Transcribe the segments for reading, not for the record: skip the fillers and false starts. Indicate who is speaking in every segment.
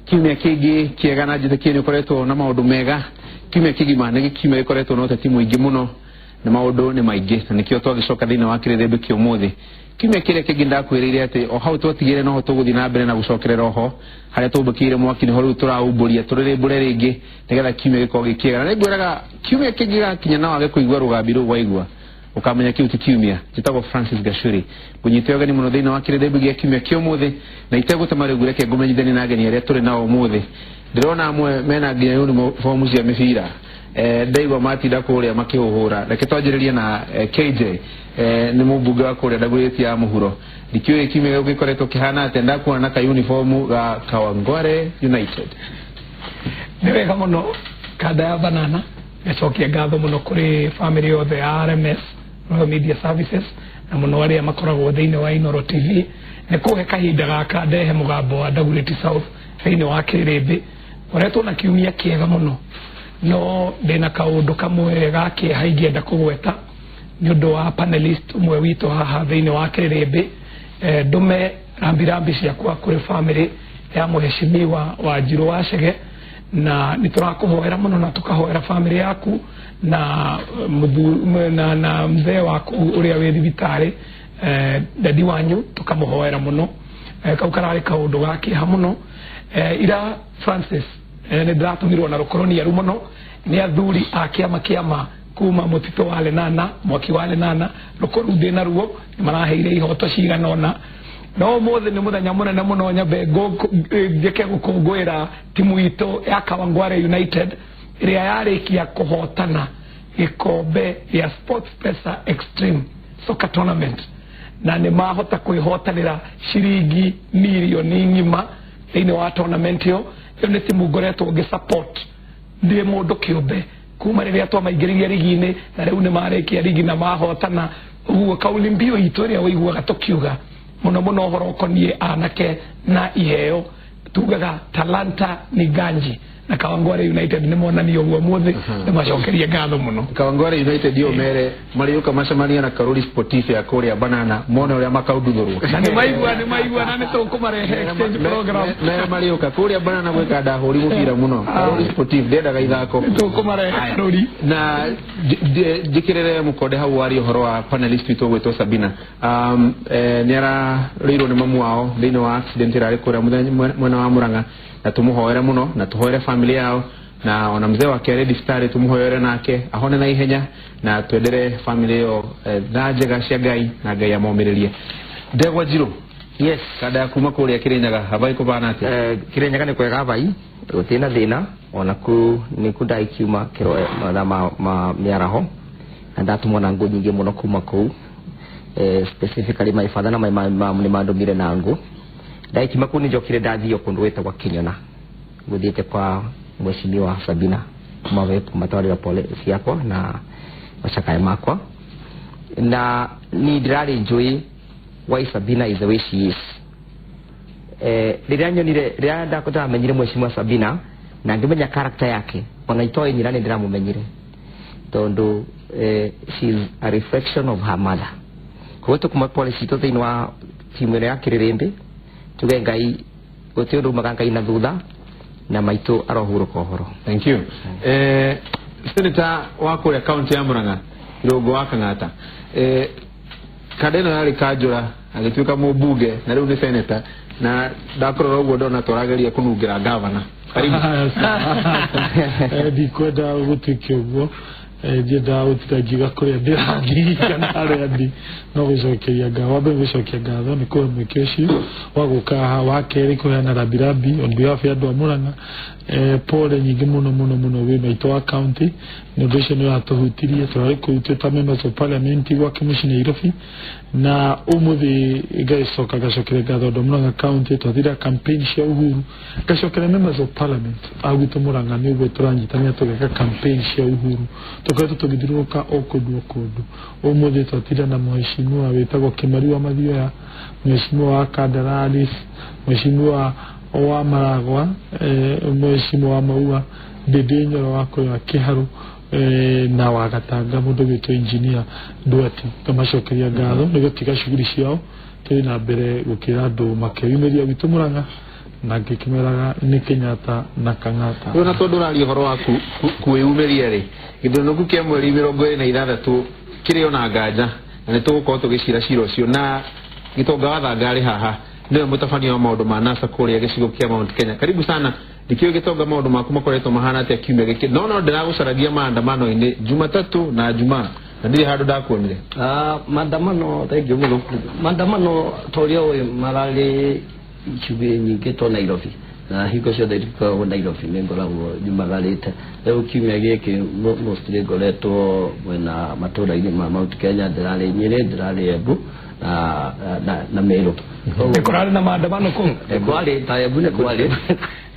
Speaker 1: Kiumia kĩngĩ kĩega na njĩtĩkie nĩ ũkoretwo na maũndũ mega. Kiumia kĩgima nĩ gĩkiumia gĩkoretwo na ũteti mũingĩ mũno na maũndũ nĩ maingĩ, na nĩkĩo twagĩcoka thĩinĩ wa kĩrĩrĩmbĩ kĩa ũmũthĩ. Kiumia kĩrĩa kĩngĩ ndakwĩrĩire atĩ o hau twatigĩre noho tũgũthiĩ na mbere na gũcokerera oho harĩa tũmbũkĩire mwaki, nĩho rĩu tũraumbũria tũrĩrĩmbũre rĩngĩ nĩgetha kiumia gĩkorwo gĩ kĩega. Na nĩngwĩraga kiumia kĩngĩ gĩgakinya na wage kũigua rũgambi rũu waigua, ukamenya kiu ti kiumia. Njĩtagwo Francis Gachuri, ngũnyite ũgeni mũno thĩinĩ wa kĩrĩrĩmbĩ gĩa kiumia kĩa ũmũthĩ, na itegũtema rĩu reke ngũmenyithanie na ageni arĩa tũrĩ nao ũmũthĩ. Ndĩrona amwe mena nginya uniform cia mĩbira, ndaigua matinda kũrĩa makĩhũhũra. Reke twanjĩrĩrie na KJ, nĩ mũmbunge wa kũrĩa Dagoretti ya mũhuro. Ndikĩũĩ kiumia gĩkũ gĩkoretwo kĩhana atĩa, ndakuona na ka uniform ga Kawangware United.
Speaker 2: Nĩ wega mũno, kanda ya banana. Ngacokia ngatho mũno kũrĩ family yothe ya RMS, Royal Media Services, na mũno arĩa makoragwo thĩinĩ wa Inoro TV nĩ kũhe kahinda gaka ndehe mũgambo wa Dagoretti South thĩinĩ wa kĩrĩmbĩ. Koretwo na kiumia kĩega mũno, no ndĩna kaũndũ kamwe ga kĩeha ingĩenda kũgweta nĩ ũndũ wa panelist ũmwe witũ haha thĩinĩ wa kĩrĩmbĩ. Ndũme rambirambi ciakwa kũrĩ family ya mũheshimiwa Wanjirũ wa Chege, na nĩ tũrakũhoera mũno na tũkahoera family yaku na na mzee waku ũrĩa wĩ thibitarĩ, dadi wanyu, tũkamũhoera mũno. Kau kararĩ kaũndũ ga kĩeha mũno. Ira Francis, nĩ ndĩratũmirwo na rũkoroniaru mũno nĩ athuri a kĩama kĩama kuma mũtitũ wa Lenana, mwaki wa Lenana, rũkũ rũu ndĩ naruo nĩ maraheire ihoto cigana ũna. No ũmũthĩ nĩ mũthenya mũnene mũno, nyambe njĩke gũkũngũĩra timu itũ ya Kawangware United ĩrĩa yarĩkia kũhotana gĩkombe gĩa Sports Pesa Extreme Soccer Tournament, na nĩ mahota kwĩhotanĩra ciringi mirioni ng'ima thĩinĩ wa tournament ĩyo. Ĩyo nĩ timu ngoretwo ngĩ support ndĩ mũndũ kĩũmbe kuma rĩrĩa twamaingĩririe rigi-inĩ, na rĩu nĩ marĩkia rigi na mahotana. Ũguo kauli mbiũ itũ ĩrĩa ũiguaga tũkiuga mũno mũno ũhoro ũkoniĩ anake na iheo, tugaga talanta ni ganji, na Kawangware United nĩ monania ũguo mũthĩ. Nĩ macokerie ngatho mũno.
Speaker 1: Kawangware United yo mere marĩũka macemania na Karuri Sportif ya kũrĩa Banana, mone ũrĩa makaunduthũrwo.
Speaker 2: Na nĩ maigua na nĩ tũkũmarehe exchange program.
Speaker 1: Mere marĩũka kũrĩa Banana gwĩka ndahũri mũbira mũno. Karuri Sportif ndendaga ithako.
Speaker 2: Nĩ tũkũmarehe Karuri.
Speaker 1: Na njĩkĩrĩre mũkonde hau waria ũhoro wa panelist witũ gwĩtwo Sabina, nĩ ararĩirwo nĩ mamu wao thĩinĩ wa accident ĩrarĩ kũrĩa mwena wa Murang'a, na tũmũhoere mũno na tũhoere family yao, na ona mzee wake arĩ thibitarĩ tũmũhoere nake ahone na ihenya, na twendere family ĩyo tha njega cia Ngai na Ngai amomĩrĩrie. Ndegwa Njirũ.
Speaker 3: Yes.
Speaker 1: Kanda ya kuma kũrĩa Kĩrĩnyaga, habai kũbana atĩa?
Speaker 3: Kĩrĩnyaga nĩ kwega vai, gũtirĩ na thĩna ona ku nĩ ku ndagĩkiuma kĩro mathaa ma mĩaraho, na ndatũmwo na ngũ nyingĩ mũno kuma kũu, specifically my father na my mom nĩ mandũmire na ngũ. Ndagĩkiuma kũu nĩ njokire ndathiĩ o kũndũ gwĩtagwo Kĩnyona, gũthiĩte kwa mheshimiwa Sabina kũmatwarĩra pole ciakwa na macakaya makwa, na ni ndĩrarĩ njũĩ why Sabina is the way she is. Rĩrĩa nyonire, rĩrĩa ndamenyire mheshimiwa Sabina na ngĩmenya character yake, ona itoĩ nyina nĩ ndĩramũmenyire tondũ she is a reflection of her mother. Koguo tũkuma pole citũ thĩinĩ wa timu ĩno ya kĩrĩrĩmbĩ, tuge Ngai gũtirĩ ũndũ umaga Ngai na thutha, na maitũ arohurũka ũhoro.
Speaker 1: Thank you. Senator wa kũrĩa kaunti ya Murang'a, Irũngũ wa Kang'ata, kanda ĩno yarĩ kanjũra agĩtuĩka mũmbunge na rĩu nĩ senator, na ndakũrora ũguo ndona tũrageria kũnungĩra gavana. Karibu.
Speaker 4: Ndikwenda gũtuĩke ũguo. Ndiendaga gũtinda ngiuga kũrĩa ndĩrathiĩ kana harĩa ndi, no gũcokeria ngatho, wa mbere gũcokia ngatho nĩ kũhe mweke ũcio wa gũka haha, wa kerĩ kũheana rambirambi on behalf ya andũ a Murang'a. Pole nyingĩ mũno mũno mũno wĩ maitũ wa county nĩ ũndũ ũcio nĩ ũratũhutirie. Tũrarĩ kũu twĩ ta members of parliament gwake mũciĩ Nairobi, na ũmũthĩ ngacoka ngacokeria ngatho andũ a Murang'a county. Twathira campaign cia Uhuru, ngacokeria members of parliament a gwitũ Murang'a nĩ ũguo tũranyitanĩra tũgeka campaign cia Uhuru, tũkoretwo tũgĩthiũrũrũka o kũndũ o kũndũ. Ũmũthĩ twatinda na mheshimiwa wĩtagwo Kĩmari wa Mathioya, mheshimiwa wa Kandararis, mheshimiwa wa Maragwa, mheshimiwa wa Maua, Ndĩndĩ Nyoro wa kũrĩa Kĩharũ, na wa Gatanga mũndũ gwĩtwo engineer Duati. Ngamacokeria ngatho nĩ gũtiga shughuli ciao tũrĩ na mbere gũkĩra andũ makeyumĩria gwitũ Murang'a. Na ngĩkĩmeraga nĩ Kenyatta na Kang'ata.
Speaker 1: Rĩu na tondũ ũraria ũhoro wa kwĩyumĩria rĩ, gĩthurano kĩu kĩa mweri 26 kĩrĩ ona nganja, na nĩ tũgũkorwo tũgĩcira cira ũcio. Na Gĩtonga wa Thanga arĩ haha, nĩwe mũtabania wa maũndũ ma NASA kũrĩa gĩcigo kĩa Mount Kenya. Karibu sana. Ndikĩũĩ Gĩtonga, maũndũ maku makoretwo mahana atĩa kiumia gĩkĩ? No ndĩragũcaragia maandamano-inĩ Jumatatu na Jumaa na ndirĩ handũ ndakuonire.
Speaker 5: Ah, maandamano, thank you mũno. Maandamano ta ũrĩa ũĩ mararĩ icugĩ nyingĩ to Nairobi, na hingo ciothe ndikoragwo Nairobi, nĩ ngoragwo nyumagarĩte. Rĩu kiumia gĩkĩ mostly ngoretwo mwena matũra-inĩ ma Mount Kenya, ndĩrarĩ Nyĩrĩ, ndĩrarĩ Embu na Meru.
Speaker 2: Nĩ kũrarĩ na maandamano kũu?
Speaker 5: Nĩ kwarĩ, ta Embu nĩ kwarĩ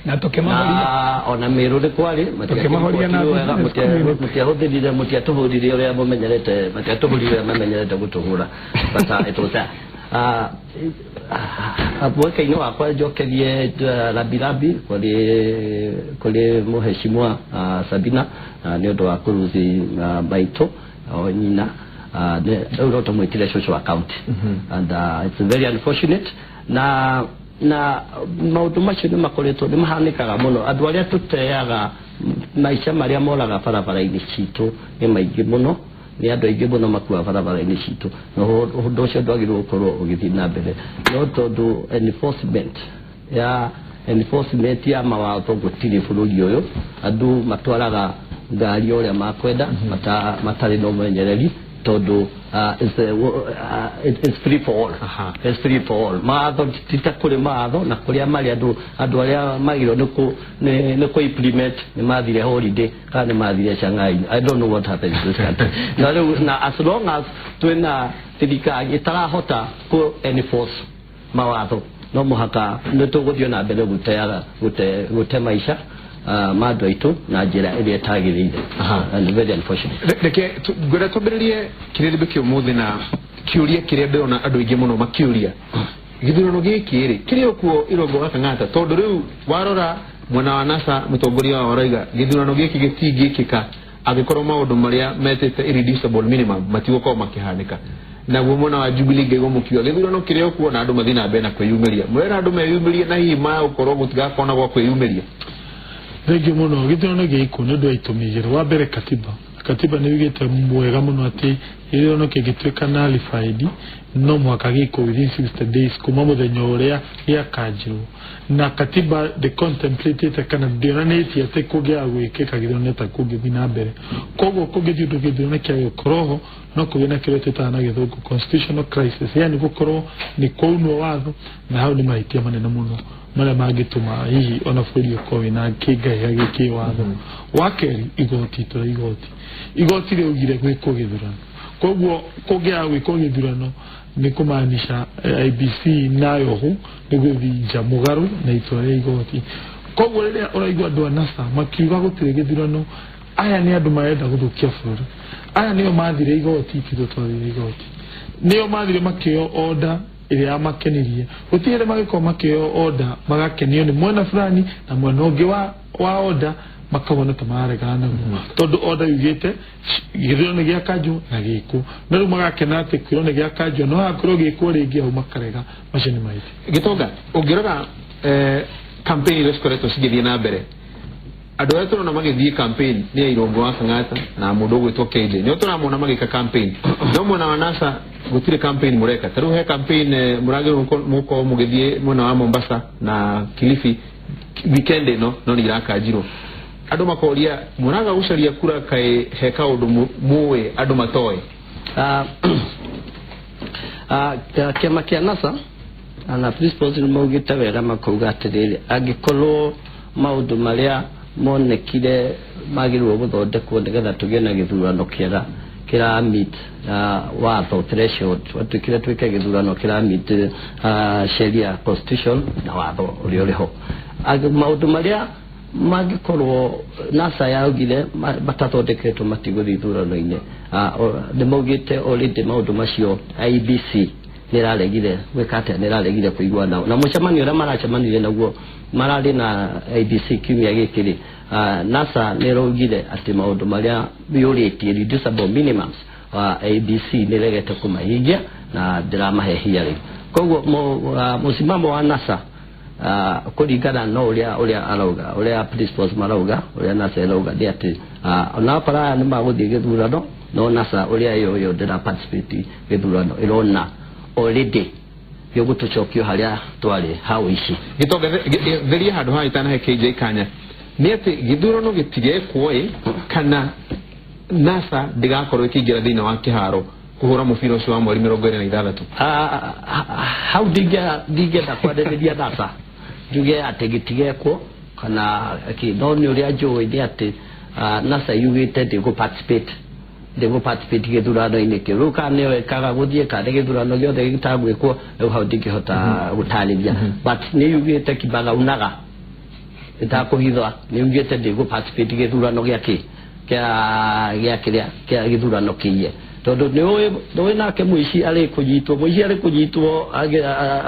Speaker 2: na tũkĩmahoria.
Speaker 5: Na ona Meru nĩ kwarĩ.
Speaker 2: Tũkĩmahoria na
Speaker 5: wega
Speaker 2: business community.
Speaker 5: Mũtiahũthĩrire, mũtiatũhũrire ũrĩa mũmenyerete, matiatũhũrire ũrĩa mamenyerete gũtũhũra, but it was there. Mweke-inĩ wakwa njokerie rambirambi kũrĩ mũheshimiwa Sabina nĩ ũndũ wa kũruthi maitũ o nyina. Rĩu no tũmwĩtire cũcũ wa county, and it's very unfortunate na maũndũ macio nĩ makoretwo nĩ mahanĩkaga mũno. Andũ arĩa tũteaga maica marĩa moraga barabara-inĩ citũ nĩ maingĩ mũno, nĩ andũ aingĩ mũno makuaga barabara-inĩ citũ, na ũndũ ũcio ndwagĩrĩirwo gũkorwo ũgĩthiĩ na mbere, no tondũ enforcement ya mawatho gũtirĩ bũrũri ũyũ, andũ matwaraga ngari o ũrĩa makwenda matarĩ na ũmenyereri, tondũ it's free for all. It's free for all. Mawatho ti ta kũrĩ mawatho, na kũrĩa marĩ andũ arĩa magĩrĩirwo nĩ kũ implement nĩ mathire holiday kana nĩ mathire Shanghai. I don't know what happens in this country. Na rĩu na as long as twĩna thirikari ĩtarahota kũ enforce mawatho, no mũhaka nĩ tũgũthiĩ na mbere gũteaga gũte maica ma andũ aitũ na njĩra ĩrĩa ĩtagĩrĩire, and very unfortunate.
Speaker 1: Reke ngwenda twambĩrĩrie kĩrĩrĩmbĩ kĩa ũmũthĩ na kĩũria kĩrĩa ndĩrona andũ aingĩ mũno makĩũria: gĩthurano gĩkĩ rĩ, kĩrĩ okuo Irũngũ wa Kang'ata? Tondũ rĩu warora mwena wa NASA, mũtongoria wao arauga gĩthurano gĩkĩ gĩtingĩkĩka angĩkorwo maũndũ marĩa metĩte irreducible minimum matigũkorwo makĩhanĩka. Naguo mwena wa Jubilee ngaigua mũkiuga gĩthurano kĩrĩ okuo na andũ mathiĩ na mbere na kwĩyumĩria. Mũrera andũ meyumĩrie na hihi magũkorwo gũtigakorwo na gwa kwĩyumĩria?
Speaker 4: Thengiũ mũno. Gĩthurano gĩikwo nĩ ũndũ wa itũmi igĩrĩ. Wa mbere, katiba nĩ yugĩte mwega mũno atĩ gĩthurano kĩngĩtuĩka nullified, no mũhaka gĩkwo within 60 days kuma mũthenya ũrĩa gĩakanjirwo, na katiba ndĩ kana ndĩonanĩtie atĩ kũngĩaga gwĩkĩka gĩthurano ta kũngĩthiĩ na mbere. Koguo kũngĩthiĩ ũndũ gĩthurano kĩage gũkorwo ho, no kũgĩe na kĩrĩa twĩtaga na Gĩthũngũ constitutional crisis, yani gũkorwo nĩ kwaunwo watho, na hau nĩ mahĩtia manene mũno marĩa mangĩtũma hihi ona bũrũri ũkorwo wĩna kĩngahĩha gĩkĩwatho. Wa kerĩ, igoti tũrĩa igoti rĩaugire gwĩkwo gĩthurano, koguo kũngĩaga gwĩkwo gĩthurano nĩ kũmaanisha IEBC nayo hu nĩ gũthiĩ nja mũgarũ na itua rĩa igoti. Koguo rĩrĩa ũraigua andũ a NASA makiuga gũtirĩ gĩthurano, aya nĩ andũ marenda gũthũkia bũrũri. Aya nĩo mathire igoti, titũ twathire igoti, nĩo mathire makĩo order ĩrĩa yamakenirie. Gũtirĩ hĩndĩ magĩkorwo makĩo order magakenio nĩ mwena fulani na mwena ũngĩ wa order makabona ta mararegana naguo, tondũ order yugĩte gĩthurano nĩ gĩakanjwo na gĩkwo, no rĩu magakena atĩ kwĩrwo nĩ gĩakanjwo no hakwĩrwo gĩkwo rĩngĩ, hau makarega. Macio nĩ mahĩtia.
Speaker 1: Gĩtonga, ũngĩrora campaign iria cikoretwo cigĩthiĩ na mbere, andũ arĩa tũrona magĩthiĩ campaign nĩ Irũngũ wa Kang'ata na mũndũ ũgwĩtwo KJ, nĩo tũramona magĩka campaign, no mwena wa NASA gũtirĩ campaign mũreka. Ta rĩu he campaign mũragĩrĩirwo mũkorwo mũgĩthiĩ mwena wa Mombasa na Kilifi weekend ĩno, no nĩ irakanjirwo. Andũ makoria, mũraga gũcaria kura kaĩ he kaũndũ mũĩ andũ matoĩ?
Speaker 5: Kĩama kĩa NASA na principles nĩ maugĩte wega, makauga atĩrĩrĩ, angĩkorwo maũndũ marĩa monekire magĩrĩirwo gũthondekwo nĩgetha tũgĩe na gĩthurano kĩega kĩra meet watho threshold, twatuĩkire twĩke gĩthurano kĩra meet sheria, constitution na watho ũrĩa ũrĩ ho. Maũndũ marĩa mangĩkorwo NASA yaugire matathondeketwo matigũthiĩ ithurano-inĩ. Nĩ maugĩte already maũndũ macio IEBC nĩ ĩraregire gwĩka atĩa, nĩ ĩraregire kũigua nao, na mũcemanio ũrĩa maracemanirie naguo mararĩ na IEBC kiumia gĩkĩ rĩ, NASA nĩ ĩraugire atĩ maũndũ marĩa yũrĩtie, reducible minimums, IEBC nĩ ĩregete kũmahingia na ndĩramahe hearing. Koguo mũsimamo wa NASA Kũringana no ũrĩa arauga, ũrĩa principals marauga, ũrĩa NASA ĩrauga nĩ atĩ onakorwo aya nĩ magũthiĩ gĩthurano, no NASA ũrĩa ĩyo ndĩra participate gĩthurano, ĩrona already gĩgũtũcokio harĩa twarĩ hau ici.
Speaker 1: Gĩtonga, theria handũ haha itanahe KJ kanya, nĩ atĩ gĩthurano gĩtigekwo ĩ kana NASA ndĩgakorwo ĩkĩingĩra thĩinĩ wa kĩharo kũhũra mũbira ũcio wa mweri 26?
Speaker 5: Hau ndingĩenda kwarĩrĩria NASA njuge atĩ gĩtigekwo kana kĩ, no nĩ ũrĩa njũĩ nĩ atĩ NASA yugĩte ndĩgũ participate gĩthurano-inĩ kĩu. Rĩu kana nĩyo ĩkaga gũthiĩ kana nĩ gĩthurano gĩothe gĩtagwĩkwo, rĩu hau ndingĩhota gũtarĩria, but nĩ yugĩte kibagaunaga ĩtakũhitha, nĩ yugĩte ndĩgũ participate gĩthurano gĩa kĩ kĩa kĩrĩa kĩa gĩthurano kĩiye, tondũ nĩ ũĩ nake mũici arĩ kũnyitwo, mũici arĩ kũnyitwo,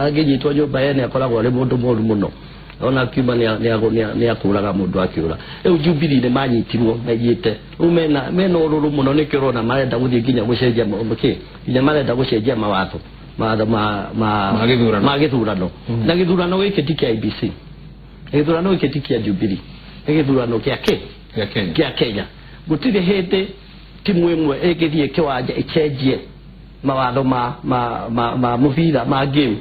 Speaker 5: angĩnyitwo nyũmba yene akoragwo arĩ mũndũ mũru mũno, ona akiuma nĩ akũraga mũndũ akĩũra. Rĩu Jubilee nĩ manyitirwo maiyĩte, rĩu mena ũrũrũ mũno, nĩkĩo ũrona marenda gũthiĩ nginya gũcenjia kĩ nginya marenda gũcenjia mawatho ma
Speaker 1: Ma gĩthurano.
Speaker 5: Ma gĩthurano. Na gĩthurano gĩkĩ ti kĩa IEBC, gĩthurano gĩkĩ ti kĩa Jubilee, nĩ gĩthurano kĩa kĩ?
Speaker 1: Gĩa Kenya.
Speaker 5: Kĩa Kenya. Gũtirĩ hĩndĩ timu ĩmwe ĩngĩthiĩ kĩwanja ĩcenjie mawatho ma mũbira ma game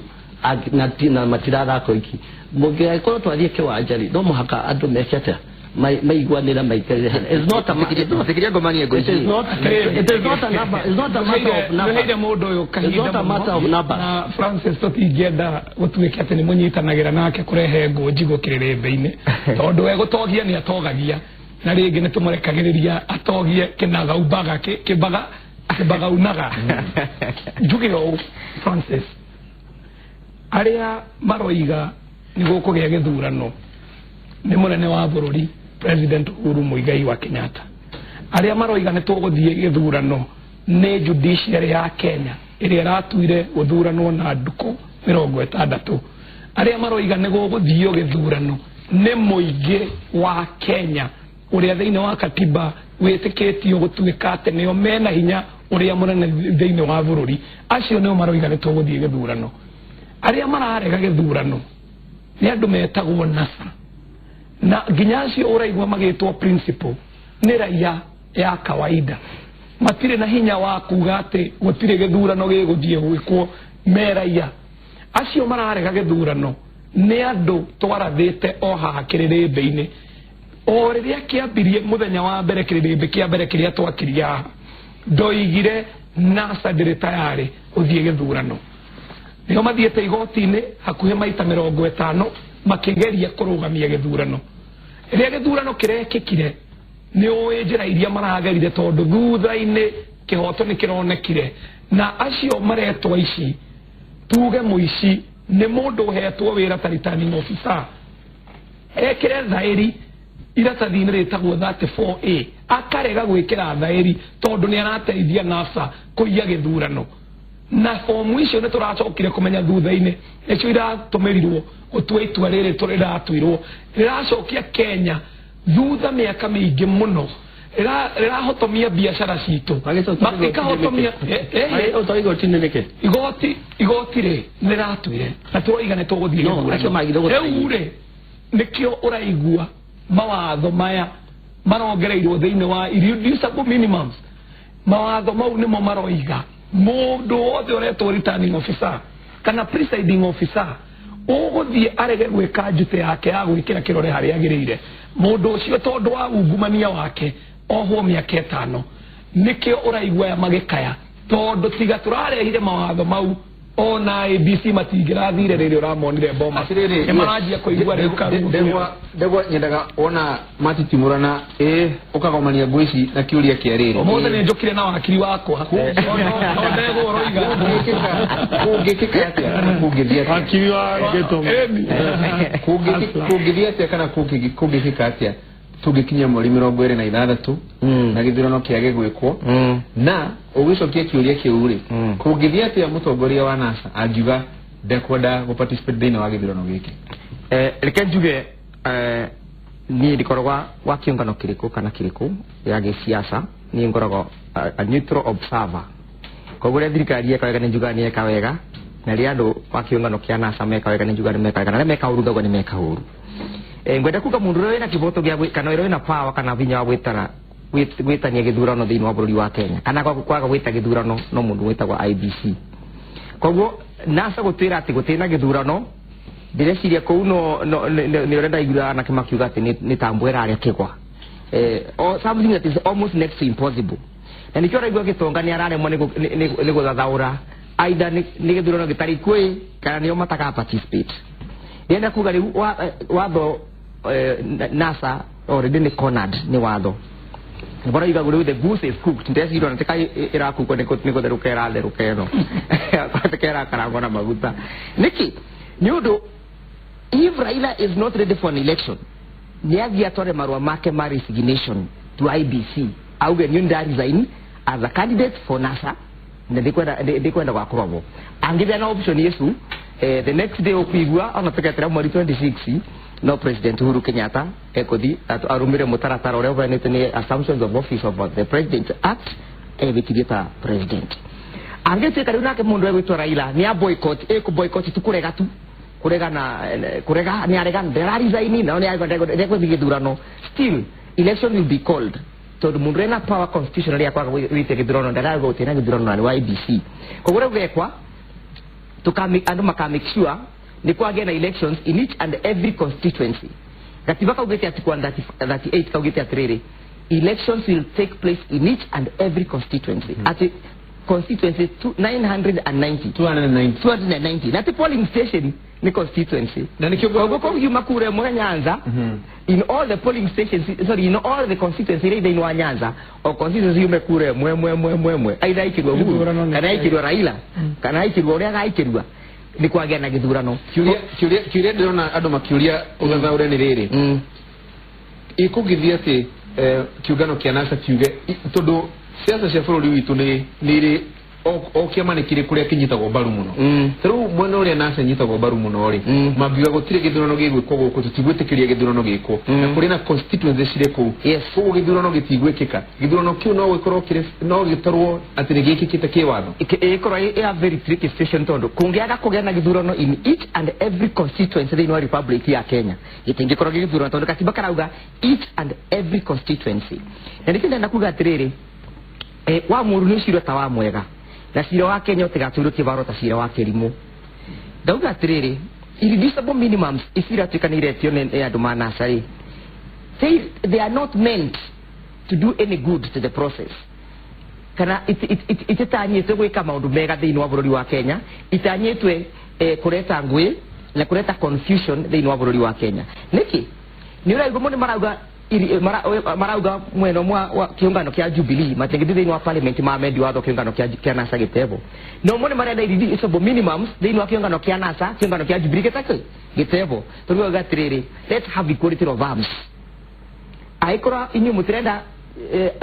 Speaker 5: na matirathaka iki. Mũngĩkorwo twathiĩ kĩwanja rĩ, no mũhaka andũ meke atĩa? Maiguanĩre, maikarĩre. It's not a it's not
Speaker 3: Fikiria ngomanie
Speaker 5: it is not it is not a number, it's not a matter of number.
Speaker 2: Nĩheire mũndũ ũyũ
Speaker 5: It's not
Speaker 2: kahinda
Speaker 5: a matter of number.
Speaker 2: Na Francis, tũtingĩenda gũtuĩke atĩ nĩ mũnyitanagĩra nake kũrehe ngũ njigũ kĩrĩrĩmbĩ-inĩ, tondũ we gũtogia nĩ atogagia, na rĩngĩ nĩ tũmũrekagĩrĩria atogie kĩnagaumbaga kĩmbaga kĩmbagaunaga. Njuge ũũ, Francis, arĩa maroiga nĩ gũkũgĩa gĩthurano nĩ mũnene wa bũrũri, President Uhuru Muigai wa Kenyatta. Arĩa maroiga nĩ tũgũthiĩ gĩthurano nĩ judiciary ya Kenya ĩrĩa ĩratuire gũthuranwo na ndukũ 60. Arĩa maroiga nĩ gũgũthio gĩthurano nĩ mũingĩ wa Kenya ũrĩa thĩinĩ wa katiba wĩtĩkĩtio gũtuĩka atĩ nĩo mena hinya ũrĩa mũnene thĩinĩ wa bũrũri. Acio nĩo maroiga nĩ tũgũthiĩ gĩthurano. Arĩa mararega gĩthurano nĩ andũ metagwo NASA, na nginya acio ũraigua magĩtwo principal nĩ raia ya kawaida, matirĩ na hinya wa kuga atĩ gũtirĩ gĩthurano gĩgũthiĩ gwĩkwo. Me raia acio mararega gĩthurano nĩ andũ twarathĩte o haha kĩrĩrĩmbĩ-inĩ o rĩrĩa kĩambirie mũthenya wa mbere, kĩrĩrĩmbĩ kĩa mbere kĩrĩa twakirie haha, ndoigire NASA ndĩrĩ tayarĩ gũthiĩ gĩthurano. Nĩo mathiĩte igoti-inĩ hakuhĩ maita 50 makĩgeria kũrũgamia gĩthurano. Rĩrĩa gĩthurano kĩrekĩkire, nĩ ũĩ njĩra iria maragerire, tondũ thutha-inĩ kĩhoto nĩ kĩronekire. Na acio maretwo ici, tuge mũici nĩ mũndũ ũhetwo wĩra ta returning officer ekĩre thaĩri iratathi-inĩ rĩtagwo 34A, akarega gwĩkĩra thaĩri tondũ nĩ arateithia NASA kũiya gĩthurano. Na fomu icio nĩ tũracokire kũmenya thutha-inĩ nĩcio iratũmĩrirwo gũtua itua rĩrĩ rĩratuirwo, rĩracokia Kenya thutha mĩaka mĩingĩ mũno, rĩrahotomia biacara citũ. Ĩkahotomia
Speaker 5: Igoti-inĩ nĩkĩ?
Speaker 2: Igoti rĩ nĩ rĩratuire na tũroiga nĩ tũgũthiĩ
Speaker 5: No,
Speaker 2: gĩthurano.
Speaker 5: Acio magire gũthaini.
Speaker 2: Rĩu rĩ, nĩkĩo ũraigua mawatho maya marongereirwo thĩinĩ wa irreducible minimums. Mawatho mau nĩmo maroiga mũndũ wothe ũretwo returning officer kana presiding officer ũgũthiĩ arege gwĩka njute yake ya gwĩkĩra kĩrore harĩa agĩrĩire, mũndũ ũcio tondũ wa ungumania wake ohwo mĩaka 5. Nĩkĩo ũraigua aya magĩkaya, tondũ tiga tũrarehire mawatho mau, ona IEBC matingĩrathire rĩrĩa ũramonire Bomas.
Speaker 1: Atĩrĩrĩ,
Speaker 2: nĩ maranjia kũigua rĩu karuthi.
Speaker 1: Ndegwa, nyendaga wona matitimũrana ĩ ũkagomania ngũ ici na kĩũria kĩa rĩrĩ.
Speaker 2: Ũmũthĩ nĩ njũkire na wakiri wakwa, no ndegwa ũroiga.
Speaker 1: Kũngĩkĩka atĩa kana kũngĩthiĩ atĩa?
Speaker 4: Wakiri wa ghetto.
Speaker 2: Ĩni.
Speaker 1: Kũngĩthiĩ atĩa kana kũngĩkĩka atĩa tũngĩkinya mweri 26 na gĩthurano kĩage gwĩkwo? Na ũgĩcokia kĩũria kĩu rĩ, kũngĩthiĩ atĩa mũtongoria wa NASA angiuga ndekwenda gũ-participate thĩinĩ wa gĩthurano gĩkĩ?
Speaker 3: Reke njuge, niĩ ndikoragwa wa kĩũngano kĩrĩkũ kana kĩrĩkũ ya gĩsiasa, niĩ ngoragwo a neutral observer. Koguo ũrĩa thirikari yeka wega nĩ njugaga nĩ yeka wega, Na rĩrĩa andũ wa kĩũngano kĩa NASA meka wega nĩ njugaga nĩ meka wega, na arĩa meka ũru ngauga nĩ meka ũru. Ngwenda kuga mũndũ ũrĩa wĩna kĩboto gĩa kana ũrĩa wĩna power kana vinya wa gwĩtara gwĩtania gĩthurano thĩinĩ wa bũrũri wa Kenya kana kwaga gwĩta gĩthurano no mũndũ wĩtagwo IBC. Koguo NASA gũtwĩra atĩ gũtirĩ na gĩthurano, ndĩreciria kũu no nĩ ũrĩa ndaiguaga anake makiuga atĩ nĩ ta mbwa ĩrarĩa kĩgwa, or something that is almost next to impossible. Na nĩkĩo ũraigua Gĩtonga nĩ araremwo nĩ gũthathaũra either nĩ gĩthurano gĩtarĩ kuo kana nĩo mataka participate. Ndĩrenda kuga rĩu watho, NASA already nĩ cornered nĩ watho. Bora iga rĩu the goose is cooked. Ndeciria ona tika ĩrakukwo nĩ gũtherũka ĩratherũka ĩno tika ĩrakarangwo na maguta. Nĩkĩ? Nĩ ũndũ if Raila is not ready for an election, nĩ athiĩ atware marũa make ma resignation to IBC, auge niĩ nda resign as a candidate for NASA na ndikwenda gwakorwo bo. Angĩthia na option yesu, the next day ũkuigua ona tũketera mweri 26 no President Uhuru Kenyatta ekũthi arũmĩre mũtaratara ũrĩa ũheanĩtwo nĩ Assumptions of Office of the President Act, ebĩtirie ta president. Angĩtuĩka rĩu nake mũndũ egwĩtwo Raila nĩ a boycott, ĩkũ boycott tu, kũrega tu, kũrega na kũrega, nĩ arega, ndara resign nao nĩ ndegũthiĩ gĩthurano, still election will be called, tondũ mũndũ ena power constitutionally ya kwaga gwĩtia gĩthurano ndarauga gũtirĩ na gĩthurano na nĩ wa IBC. Koguo rĩu gekwa andũ maka make sure nĩ kwagĩa na elections in each and every constituency. Gatiba kaugĩte article 138 kaugĩte atĩrĩrĩ, elections will take place in each and every constituency, ati constituency 990.
Speaker 1: 290.
Speaker 3: 290, na ti polling station, ni constituency.
Speaker 1: Na nĩkĩo
Speaker 3: Koguo kũngiuma kura ĩmwe Nyanza, in all the polling stations, sorry, in all the constituency iria thĩinĩ wa Nyanza, o constituency yume kura ĩmwe ĩmwe ĩmwe ĩmwe ĩmwe, either aikĩrwo Uhuru
Speaker 2: Gĩthurano nĩ
Speaker 3: kana aikĩrwo Raila kana aikĩrwo ũrĩa agaikĩrwo, nĩ kwagĩa na gĩthurano.
Speaker 1: Kĩũria ndĩrona andũ makĩũria ũthathaũre nĩ rĩrĩ: ĩkũngĩthiĩ atĩ kĩũngano kĩa NASA kiuge tondũ siasa cia bũrũri witũ nĩ irĩ o kĩama nĩ kĩrĩ kũrĩa kĩnyitagwo mbaru mũno. Ta rĩu mwena ũrĩa NASA ĩnyitagwo mbaru mũno rĩ, mangiuga gũtirĩ gĩthurano gĩgwĩkwo gũkũ, tũtigwĩtĩkĩria gĩthurano gĩkwo, na kũrĩ na constituency cirĩ kũu, koguo gĩthurano gĩtigwĩkĩka, gĩthurano kĩu no gĩkorwo kĩrĩ no gĩtarwo atĩ nĩ gĩkĩkĩte kĩwatho?
Speaker 3: Ĩkorwo ĩ a very tricky situation, tondũ kũngĩaga kũgĩa na gĩthurano in each and every constituency thĩinĩ wa Republic ya Kenya, gĩtingĩkorwo gĩ gĩthurano, tondũ katiba karauga each and every constituency. Na nĩkĩo ndenda kuga atĩrĩrĩ, wa mũru nĩ cira ta wa mwega, na cira wa Kenya ũtigatũirwo kĩbaro ta cira wa kĩrimũ. Ndauga atĩrĩrĩ, irreducible minimums ici iratuĩka nĩ iretio nĩ andũ ma NASA rĩ, they are not meant to do any good to the process, kana ititanyĩtwe gwĩka maũndũ mega thĩinĩ wa bũrũri wa Kenya. Itanyĩtwe kũreta ngũĩ na kũreta confusion thĩinĩ wa bũrũri wa Kenya. Nĩkĩ? Nĩ ũraigua mũndũ marauga marauga mwena ũmwe wa kĩũngano kĩa Jubilee matingĩthiĩ thĩinĩ wa parliament mamendi watho kĩũngano kĩa NASA gĩtebo, no mo nĩ marenda irreducible minimums thĩinĩ wa kĩũngano kĩa NASA, kĩũngano kĩa Jubilee gĩtakĩ gĩtebo. Tũrauga atĩrĩrĩ, let's have equality of arms. Angĩkorwo inyuĩ mũtirenda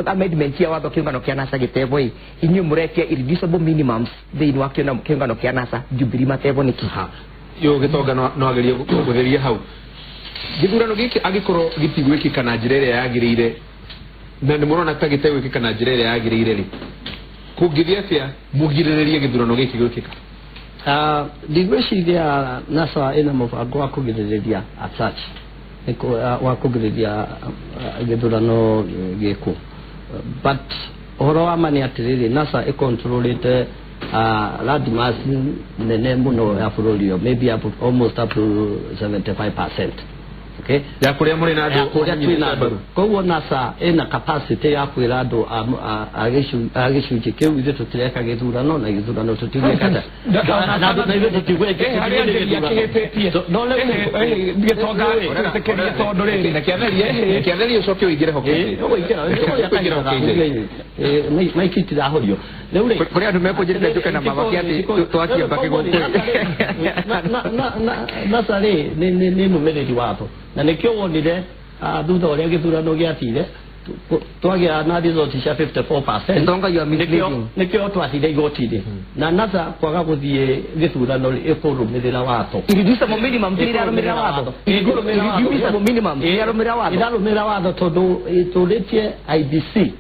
Speaker 3: amendment ya watho kĩũngano kĩa NASA gĩtebo ĩ, inyuĩ mũretia irreducible minimums thĩinĩ wa kĩũngano kĩa NASA, Jubilee matebo nĩkĩ?
Speaker 1: Yo Gĩtonga no agerie gũtheria hau. Gĩthurano gĩkĩ angĩkorwo gĩtigwĩkĩka na njĩra ĩrĩa yagĩrĩire, na nĩ mũrona ta gĩtegwĩkĩka na njĩra ĩrĩa yagĩrĩire rĩ, kũngĩthiĩ atĩa mũgirĩrĩrie gĩthurano gĩkĩ gwĩkĩka?
Speaker 5: Ndigwĩciria NASA ĩna mũbango wa kũgirĩrĩria as such. Wa kũgirĩrĩria gĩthurano gĩkwo, but ũhoro wa ma nĩ atĩrĩrĩ, NASA ĩcontrolĩte landmass nene mũno ya bũrũri ũyũ, maybe up, almost up to 75%, okay?
Speaker 1: Ya kũrĩa mũrĩ na
Speaker 5: Ya
Speaker 1: andũ
Speaker 5: kũrĩa twĩna andũ
Speaker 1: mbaru.
Speaker 5: Koguo NASA ĩna capacity ya kwĩra andũ a gĩcunjĩ kĩu, ithuĩ tũtireka gĩthurano na gĩthurano tũtigwĩka na andũ na ithuĩ tũtigwĩka.
Speaker 2: Harĩa njĩria kĩhĩtĩtie.
Speaker 5: No rĩu
Speaker 2: Gĩtonga twĩtĩkĩrie tondũ rĩrĩ
Speaker 1: na kĩatherie ũcoke ũingĩre ho. Kũingĩra ho kĩnjeri.
Speaker 5: Maiki itirahorio rĩu rĩ.
Speaker 3: Kũrĩ andũ mekũnjĩrĩte njũke na mabaki atĩ twakie mbakĩ gũkũ.
Speaker 5: NASA rĩ nĩ mũmĩrĩri watho, na nĩkĩo wonire thutha ũrĩa gĩthurano gĩathire twagĩa na result cia 54%.
Speaker 3: Gĩtonga, you are misleading.
Speaker 5: Nĩkĩo twathire igoti-inĩ na NASA kwaga gũthiĩ gĩthurano rĩ, ĩkũrũmĩrĩra watho.
Speaker 3: Irreducible minimum nĩ irarũmĩrĩra watho. Irreducible minimum nĩ irarũmĩrĩra watho.
Speaker 5: Irarũmĩrĩra watho, tondũ tũrĩtie IBC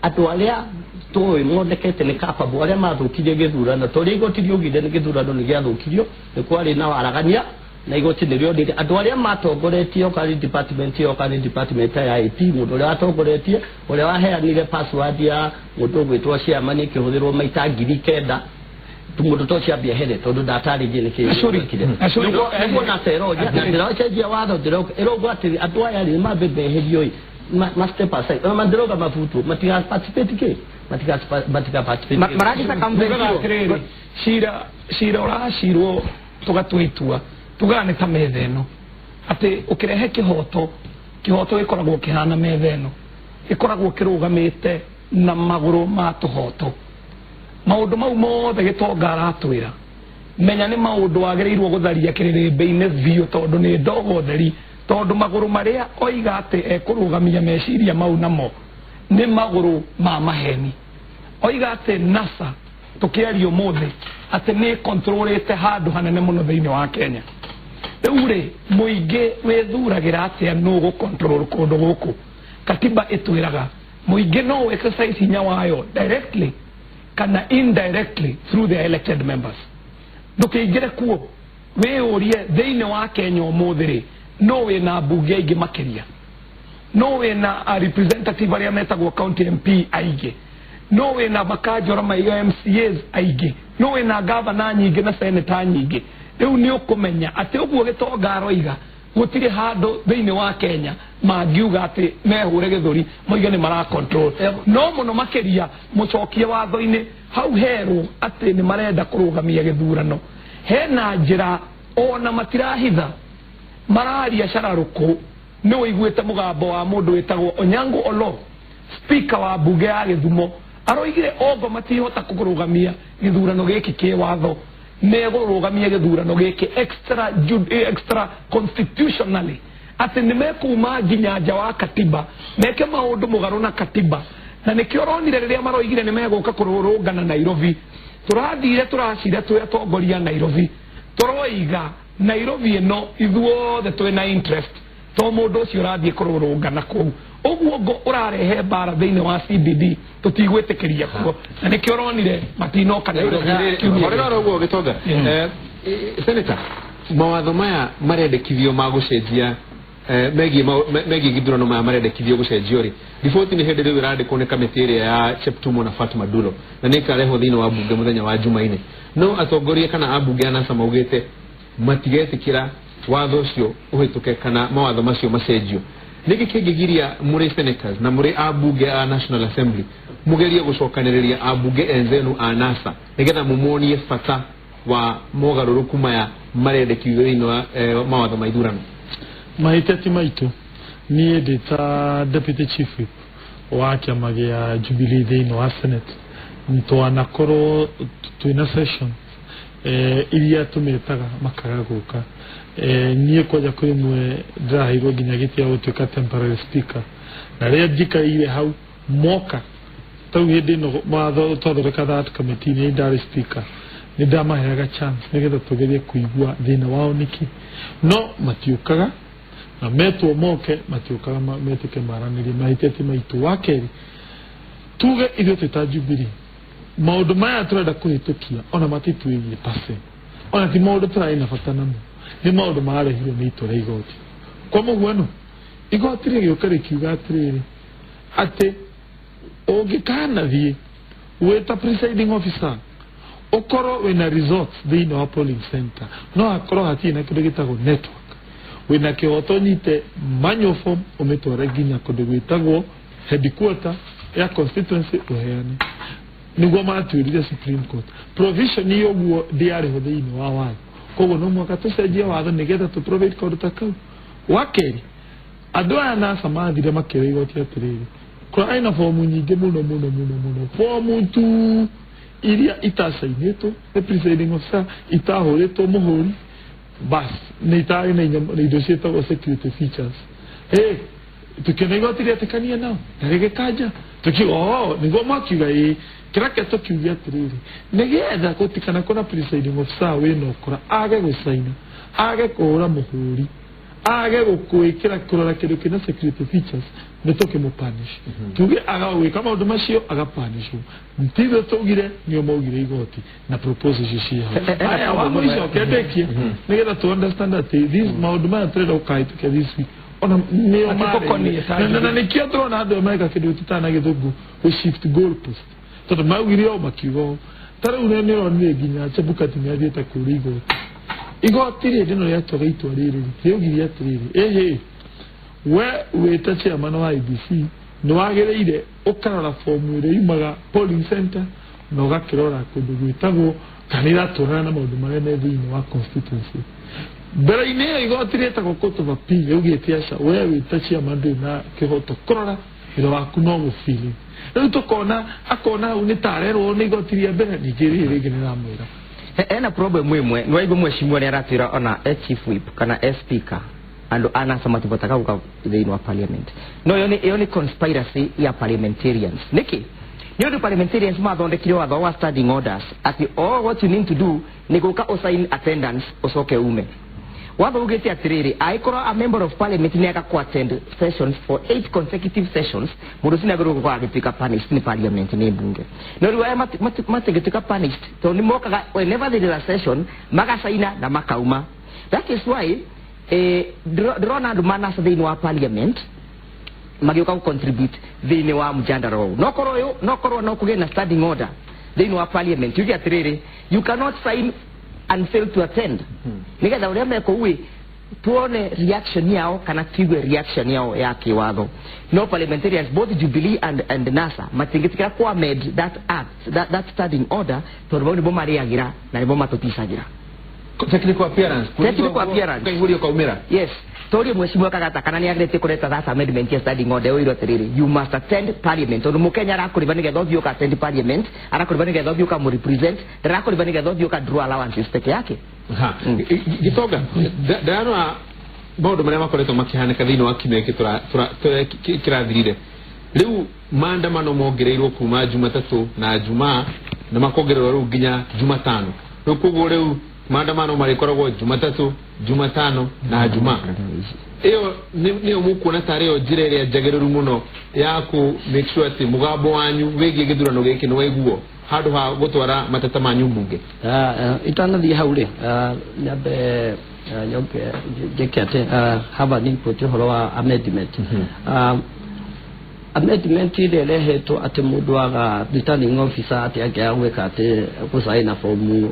Speaker 5: andũ arĩa Tũĩ monekete nĩ capable, arĩa mathũkirie gĩthurano, tondũ igoti riugire nĩ gĩthurano nĩ gĩathũkirio, nĩ kwarĩ na waragania, na igoti nĩ rĩonire andũ arĩa matongoretie, okorwo nĩ department ĩyo, okorwo nĩ department ya IT, mũndũ ũrĩa watongoretie, ũrĩa waheanire password ya mũndũ ũgwĩtwo chairman ĩkĩhũthĩrwo maita 9,000, mũndũ to ciambia here tondũ ndatarĩrie nĩkĩ.
Speaker 2: Ashuri, Ashuri,
Speaker 5: nĩguo na seroja na ndĩracenjia watho, ndĩrauga atĩ andũ aya rĩ mambe meherio ĩ, ma step aside, ona mandiroga mabutwo, matiga participate kĩ, matiga participate.
Speaker 3: Maragĩca
Speaker 2: Njugaga
Speaker 3: campaign.
Speaker 2: Atĩrĩrĩ, cira ũracirwo, tũgatua itua, tugaga nĩ ta metha ĩno, atĩ ũkĩrehe kĩhoto, kĩhoto gĩkoragwo kĩhana metha ĩno, gĩkoragwo kĩrũgamĩte na magũrũ ma tũhoto. Maũndũ mau mothe gĩtonga aratwĩra, menya nĩ maũndũ wagĩrĩirwo gũtharia kĩrĩrĩmbĩ-inĩ biũ, tondũ nĩ ndogo theri, tondũ magũrũ marĩa oiga atĩ ekũrũgamia meciria mau namo nĩ magũrũ ma maheni. Oiga atĩ NASA, tũkĩaria ũmũthĩ, atĩ nĩ kontrolĩte handũ hanene mũno thĩinĩ wa Kenya. Rĩu rĩ, mũingĩ wĩthuragĩra atĩa nũ gũcontrol kũndũ gũkũ? Katiba ĩtwĩraga mũingĩ no exercise hinya wayo directly kana indirectly through their elected members. Ndũkĩingĩre kuo wĩyũrie, thĩinĩ wa Kenya ũmũthĩ rĩ, no wĩna mbunge aingĩ makĩria, no wĩna a representative arĩa metagwo county MP aingĩ, no wĩna makanjora maiga MCAs aingĩ, no wĩna gavana nyingĩ na senator nyingĩ. Rĩu nĩ ũkũmenya atĩ ũguo gĩtonga aroiga, gũtirĩ handũ thĩinĩ wa Kenya mangiuga atĩ mehũre gĩthũri moige nĩ mara control. No mũno makĩria mũcokie watho-inĩ hau herwo atĩ nĩ marenda kũrũgamia gĩthurano, hena njĩra ona matirahitha mararia cararũkũ. Nĩ ũiguĩte mũgambo wa mũndũ wĩtagwo Onyango Olo, speaker wa mbunge ya Gĩthumo, aroigire ongo matihota kũrũgamia gĩthurano gĩkĩ kĩ watho, megũrũgamia gĩthurano gĩkĩ extra constitutionally, atĩ nĩ mekuma nginya nja wa katiba, meke maũndũ mũgarũ na katiba. Na nĩkĩo ũronire rĩrĩa maroigire nĩ megũka kũrũrũngana Nairobi, tũrathire tũracira twĩ atongoria Nairobi, tũroiga Nairobi ĩno ithuothe twĩna interest, to mũndũ ũcio ũrathiĩ kũrũrũngana kũu ũguo ngo ũrarehe mbara thĩinĩ wa CBD, tũtigwĩtĩkĩria kuo, na nĩkĩo ũronire matinoka Nairobi kiumia
Speaker 1: Horera
Speaker 2: gĩkĩ.
Speaker 1: Oro ũguo gĩtonga. Senator, mawatho maya marendekithio ma gũcenjia megiĩ gĩthurano, maya marendekithio gũcenjio rĩ, riboti nĩ hĩndĩ rĩu ĩrandĩkwo nĩ kamĩtĩ ĩrĩa ya Cheptumo na Fatma Duro, na nĩ ĩkarehwo thĩinĩ wa mbunge mũthenya wa Jumaine. No atongoria kana ambunge a NASA maugĩte matigetĩkĩra watho ũcio ũhĩtũke kana mawatho macio macenjio. Nĩkĩ kĩngĩgiria mũrĩ senators na mũrĩ ambunge a National Assembly mũgerie gũcokanĩrĩria ambunge enzenu a NASA nĩgetha mũmonie bata wa mogarũrũku maya marendekithio thĩinĩ wa mawatho ma ithurano?
Speaker 4: Mahĩtia ti maitũ. Niĩ ndĩ ta deputy chief whip wa kĩama gĩa Jubilee thĩinĩ wa Senate, twanakorwo twĩna session iria tũmetaga makaga gũka. Niĩ kwanja kwĩ rĩmwe ndĩraheirwo nginya gĩtĩ gĩa gũtuĩka temporary speaker, na rĩrĩa njikarĩire hau moka tau hĩndĩ ĩno watho twathondeka that committee, nĩ ndarĩ speaker, nĩ ndamaheaga chance nĩgetha tũgerie kũigua thĩna wao nĩkĩ, no matiũkaga, na metwo moke matiũkaga, metĩke maranĩrie. Mahĩtia ti maitũ. Wa kerĩ, tuge ithuĩ twĩ ta Jubilee, maũndũ maya tũrenda kũhĩtũkia ona matitwĩgiĩ pase, ona ti maũndũ tũrarĩ na bata namo, nĩ maũndũ mararehirwo nĩ itua rĩa igoti. Kwa mũhuano, igoti rĩgĩũka rĩkiuga atĩrĩrĩ, atĩ ũngĩkanathiĩ wĩ ta presiding officer ũkorwo wĩna results thĩinĩ wa polling center, no hakorwo hatirĩ na kĩndũ gĩtagwo network, wĩna kĩhoto ũnyite manual form ũmĩtware nginya kũndũ gwĩtagwo headquarter ya constituency ũheane. Nĩguo matuĩrire Supreme Court provision iyo ũguo ndĩarĩho thĩinĩ wa watho, koguo no mũhaka tũcenjie watho nĩgetha tũ provide kaũndũ ta kau. Wa kerĩ, andũ aya NASA mathire makĩra igoti atĩrĩrĩ, kũrarĩ na fomu nyingĩ mũno mũno mũno mũno, fomu tu iria itacainĩtwo nĩ presiding officer, itahũrĩtwo mũhũri, bas nĩ itarĩ na indo ciĩtagwo security features. Hey, tukiona igoti rĩetĩkania nao na rĩgĩkanja, tukiuga oh, nĩguo makiuga ĩĩ. Kĩrĩa tũkiuge atĩrĩrĩ, nĩgetha gũtikana na presiding officer wĩna ũkora age gũcaina, age kũhũra mũhũri, age gũkwĩkĩra kũrora kĩndũ kĩna security features, Nĩ tũkĩmũpunish, tuge aga gwĩka maũndũ macio, agapanishwo. Tithe tũgire nĩo maugire igoti na proposal icio ciĩ hau. Aya, wa mũico kĩndĩkie nĩgetha tu understand atĩ these maũndũ maya tũrenda gũkahĩtũkia this week ona nĩo
Speaker 2: Matigũkoniĩ ta
Speaker 4: na nĩkĩo tũrona andũ aya mareka kĩndũ tũtana gĩthũngũ gũ shift goal post, tondũ maugire o makiuga ũũ. Ta rĩu nĩ nĩronire nginya Chebukati nĩ athiĩte kũrĩa igoti. Igoti rĩndĩ no rĩatuaga itua rĩrĩ, rĩaugire atĩrĩrĩ, ĩhĩ, we wĩta chairman wa IEBC nĩ wagĩrĩire ũkarora fomu ĩrĩa yumaga polling center na ũgakĩrora kũndũ gwĩtagwo kana iratwarana na maũndũ marĩa me thĩinĩ wa constituency. Mbere-inĩ ĩyo igoti rĩtagwo Court of Appeal rĩaugĩte aca, we wĩta chairman ndũrĩ na kĩhoto kũrora, wĩra waku no gũbili. Rĩu tũkona akona hau nĩ tarerwo nĩ igoti rĩa mbere, ningĩ rĩrĩ rĩngĩ nĩ ramwĩra.
Speaker 3: Ena problem ĩmwe nĩ waigua mheshimiwa nĩ aratwĩra ona e chief whip kana e speaker, andũ a NASA matibotaga gũka thĩinĩ wa parliament. No ĩyo nĩ conspiracy ya parliamentarians. Nĩkĩ? Nĩ ũndũ parliamentarians mathondekire watho wa standing orders atĩ all what you need to do nĩ gũka ũsign attendance, ũcoke ume. Watho ugĩte atĩrĩrĩ, angĩkorwo a member of parliament nĩ aga attend sessions for 8 consecutive sessions, mũndũ ũcio nĩ agĩrĩirwo gũkorwo agĩtuĩka punished nĩ parliament, nĩ mbunge. No rĩu aya matingĩtuĩka punished tondũ nĩ mokaga whenever there is a session, magacaina na makauma. That is why ndĩrona andũ manasa thĩinĩ wa parliament magĩũka gũ-contribute thĩinĩ wa mjadala ũyũ. No korwo ũyũ, no korwo no kũgĩe na standing order thĩinĩ wa parliament yuge atĩrĩrĩ, you cannot sign and fail to attend, nĩgetha ũrĩa mekũu ĩ tuone reaction yao kana tuigue reaction yao ya kĩwatho. No parliamentarians, both Jubilee and NASA, matingĩtĩkĩra ku amend that act, that standing order, tondũ bau nĩbo marĩagĩra na nĩbo matũticagĩra.
Speaker 1: Technical appearance.
Speaker 3: Technical appearance.
Speaker 1: Kaihũrio kaumĩra.
Speaker 3: Yes, torie mheshimiwa Kagata kana nĩ agĩrĩtie kũreta that amendment ya standing order ũirwo atĩrĩrĩ, you must attend parliament, tondũ mũkenya arakũrĩba nĩgetha ũthiĩ ũka attend parliament, arakũrĩba nĩgetha ũthiĩ ũka mũrepresent, ndarakũrĩba nĩgetha ũthiĩ ũka draw allowances peke yake.
Speaker 1: Ha. Gitonga, ndarora maũndũ marĩa makoretwo makĩhanĩka thĩinĩ wa kiumia gĩkĩ kĩrathirire. Rĩu maandamano mongereirwo kuma Jumatatũ na Jumaa na makongererwo rĩu nginya Jumatano. Rĩu koguo rĩu maandamano marĩkoragwo Jumatatũ, Jumatano na Jumaa. Ĩyo nĩyo mũkuona tarĩ yo njĩra ĩrĩa njagĩrĩru mũno ya ku make sure atĩ mũgambo wanyu wĩgiĩ gĩthurano gĩkĩ nĩ waiguo, handũ ha gũtwara mateta manyu mbunge?
Speaker 5: Itanathiĩ hau rĩ, nyambe nyoke njĩke atĩ have an input ũhoro wa amendment. Amendment ĩrĩa ĩrehetwo atĩ mũndũ aga returning officer atĩ angĩaga gwĩka atĩ gũcaina fomu,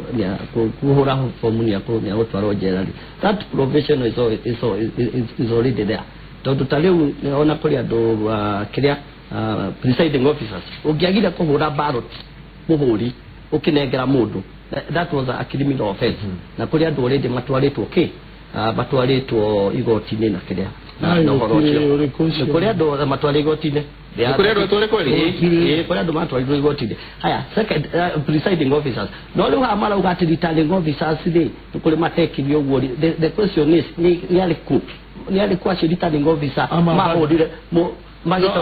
Speaker 5: kũhũra fomu, nĩ agũtwarwo njera rĩ, that provision is already there, tondũ ta rĩu ona kũrĩ andũ kĩrĩa presiding officers, ũngĩagire kũhũra ballot mũhũri ũkĩnengera mũndũ, that was a criminal offense, na kũrĩ andũ already matwarĩtwo kĩ matwarĩtwo igoti-inĩ na kĩrĩa na ũhoro ũcio.
Speaker 4: Ũrĩkũ ũcio?
Speaker 5: Nĩ kũrĩ andũ matwarĩ igoti-inĩ.
Speaker 1: Nĩ kũrĩ andũ atware kweli?
Speaker 5: Ĩĩ, kũrĩ andũ matwarirwo igoti-inĩ. Haya, second, presiding officers, no rĩu haha marauga atĩ returning officers rĩ, nĩ kũrĩ matekirio ũguo rĩ, the question is nĩ arĩkũ acio returning officer mahũrire
Speaker 4: No,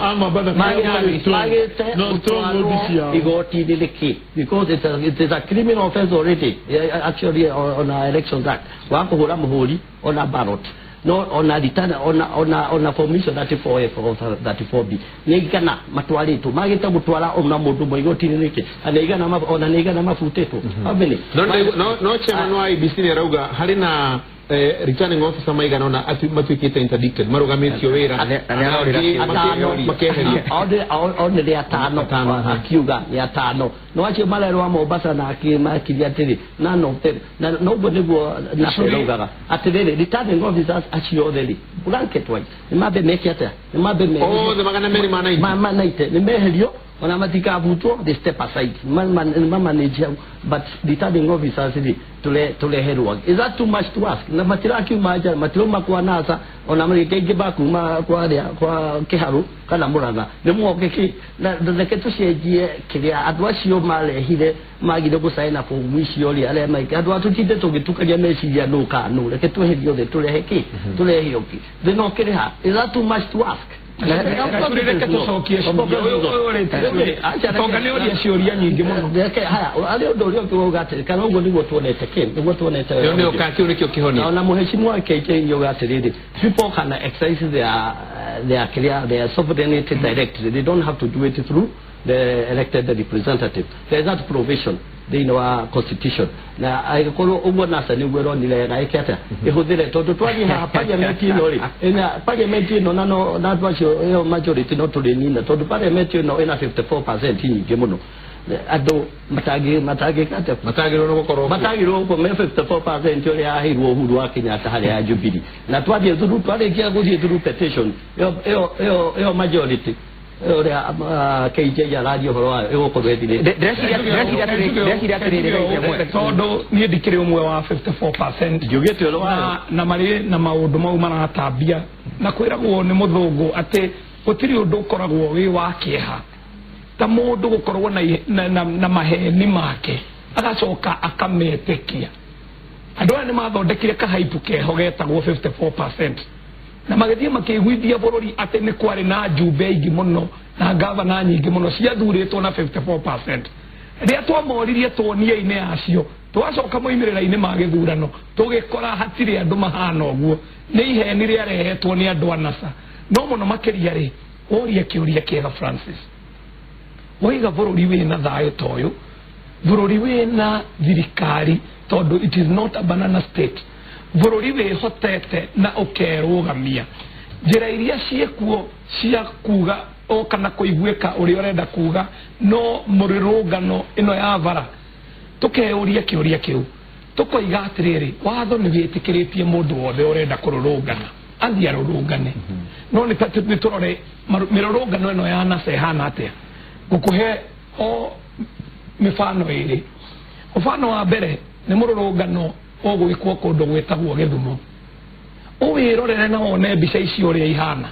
Speaker 4: ama bado
Speaker 5: magĩte
Speaker 4: no stronghold
Speaker 5: gũtwarwo
Speaker 4: ciao.
Speaker 5: Igoti-inĩ nĩkĩ? Because it is a criminal offense already. Yeah, actually on our Elections Act wa kũhũra mũhũri ona ballot, no ona return ona formation 34A or 34B, nĩ igana matwarĩtwo, magĩte gũtwara ona mũndũ ũmwe igoti-inĩ nĩkĩ? Na nĩ igana ona nĩ igana mabutĩtwo? How many?
Speaker 1: No chairman wa IEBC nĩ arauga harĩ na returning officer maigana ũna matuĩkĩte interdicted, marũgamĩtio wĩra.
Speaker 3: Na nĩ arorĩra
Speaker 1: Angĩ
Speaker 5: Atano.
Speaker 1: makeherio.
Speaker 5: One nĩ atano.
Speaker 1: Atano, aha.
Speaker 5: Akiuga nĩ atano, no acio marerwa Mombasa na makirie atĩrĩ none of them, na noguo nĩguo naceraugaga atĩrĩrĩ, returning officers acio othe rĩ, blanket wise, nĩ mambe meke atĩa? Nĩ mambe
Speaker 1: Othe 290.
Speaker 5: Manaite nĩ meherio, ona matikabutwo, they step aside, mamanage hau, but returning officers rĩ, tũreherwo. Is that too much to ask? Na matirakiuma nja, matirauma kwa NASA, ona rĩngĩ aingĩ bakuma kwa rĩa kwa Kĩharũ kana Mũrang'a, nĩ moke kĩ na reke tũcenjie kĩrĩa andũ acio marehire magire gũcaina bomu icio rĩ, arĩa maike andũ atũtinde tũgĩtukania meciria nũ ka nũ. Reke tweherie othe, tũrehe kĩ, tũrehe ũngĩ, thĩna ũkĩrĩ ha? Is that too much to ask?
Speaker 2: Reke tũcokie ciũria. Ũyũ Tonga nĩ ũria ciũria nyingĩ mũno.
Speaker 5: Reke haya, arĩ ũndũ ũrĩa ũngĩ wauga atĩrĩ, kana ũguo nĩguo tuonete kĩ nĩguo tuonete.
Speaker 1: Ĩyo nĩyo kĩu nĩkĩo kĩhonia.
Speaker 5: Ona mũheshimiwa KJ nĩauga atĩrĩrĩ, people can exercise their clear their sovereignty directly. They don't have to do it through the elected representative. There is that provision thĩinĩ wa constitution, na angĩkorwo ũguo NASA nĩguo ĩronire wega ĩke atĩa ĩhũthĩre, tondũ twathiĩ haha parliament ĩno rĩ, ĩna parliament ĩno na no na andũ acio ĩyo majority no tũrĩnina, tondũ parliament ĩno ĩna 54% nyingĩ mũno, andũ matangĩka atĩa?
Speaker 1: Matagĩrĩirwo nĩ gũkorwo kuo.
Speaker 5: Matagĩrĩirwo gũkorwo me 54% ũrĩa yaheirwo Uhuru wa Kenyatta harĩa ya Jubilee, na twathiĩ through, twarĩkia gũthiĩ through petition ĩyo majority ĩyo ũrĩa KJ araria ũhoro wayo ĩgũkorwo ĩthirĩte.
Speaker 3: Ndĩreciria atĩrĩrĩ ĩmwe.
Speaker 2: Tondũ niĩ ndikĩrĩ ũmwe wa 54%.
Speaker 5: Ndiugĩte ũhoro wayo.
Speaker 2: Na marĩ na maũndũ mau maratambia na kwĩragwo nĩ mũthũngũ atĩ gũtirĩ ũndũ ũkoragwo wĩ wa kĩeha ta mũndũ gũkorwo na maheni make agacoka akametĩkia. Andũ aya nĩ mathondekire kahaipu keho getagwo 54% na magĩthiĩ makĩiguithia bũrũri atĩ nĩ kwarĩ na njumbe aingĩ mũno na ngavana nyingĩ mũno ciathurĩtwo na 54%. Rĩrĩa twamoririe tuonie-inĩ yacio, twacoka moimĩrĩra-inĩ ma gĩthurano tũgĩkora hatirĩ andũ mahana ũguo, nĩ iheni rĩarehetwo nĩ andũ a NASA. No mũno makĩria rĩ, woria kĩũria kĩega, Francis, waiga bũrũri wĩna thayũ ta ũyũ, bũrũri wĩna thirikari, tondũ it is not a banana state, bũrũri wĩhotete na ũkerũgamia, njĩra iria ciĩkuo cia kuga o kana kũiguĩka ũrĩa ũrenda kuga no mũrũrũngano ĩno ya bara, tũkeyũria kĩũria kĩu tũkoiga atĩrĩrĩ, watho nĩ wĩtĩkĩrĩtie mũndũ wothe ũrenda kũrũrũngana athiĩ arũrũngane, no nĩ tũrore mĩrũrũngano ĩno ya NASA ĩhana atĩa. Ngũkũhe o mĩbano ĩrĩ. Mũbano wa mbere nĩ mũrũrũngano ũgwĩkwo kũndũ gwĩtagwo Gĩthumo. Ũwĩrorere na wone mbica icio ũrĩa ihana,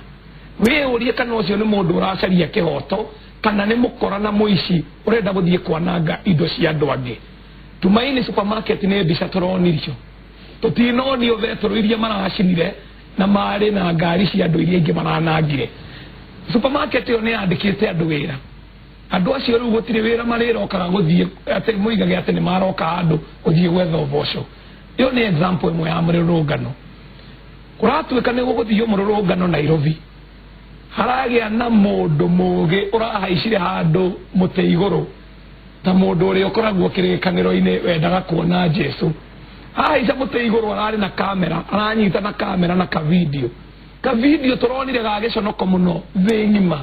Speaker 2: wĩyũrie kana ũcio nĩ mũndũ ũracaria kĩhoto kana nĩ mũkora na mũici ũrenda gũthiĩ kwananga indo cia andũ angĩ. Tumaini Supermarket nĩ mbica tũronirio, tũtinonio betũrũ iria maracinire na marĩ na ngari cia andũ iria ingĩ maranangire. Supermarket ĩyo nĩ yandĩkĩte andũ wĩra. Andũ acio rĩu gũtirĩ wĩra marĩrokaga gũthiĩ atĩ moigage atĩ nĩ maroka andũ gũthiĩ gwetha ũboco. Ĩyo nĩ example ĩmwe ya mũrũrũngano. Kũratuĩka nĩ gũgũthio mũrũrũngano Nairobi, haragĩa na mũndũ mũgĩ ũrahaicire handũ mũtĩ igũrũ ta mũndũ ũrĩa ũkoragwo kĩrĩkanĩro-inĩ wendaga kuona Jesu. Ahaica mũtĩ igũrũ, ararĩ na kamera, aranyita na kamera na kavideo, kavideo tũronire ga gĩconoko mũno thĩ ng'ima.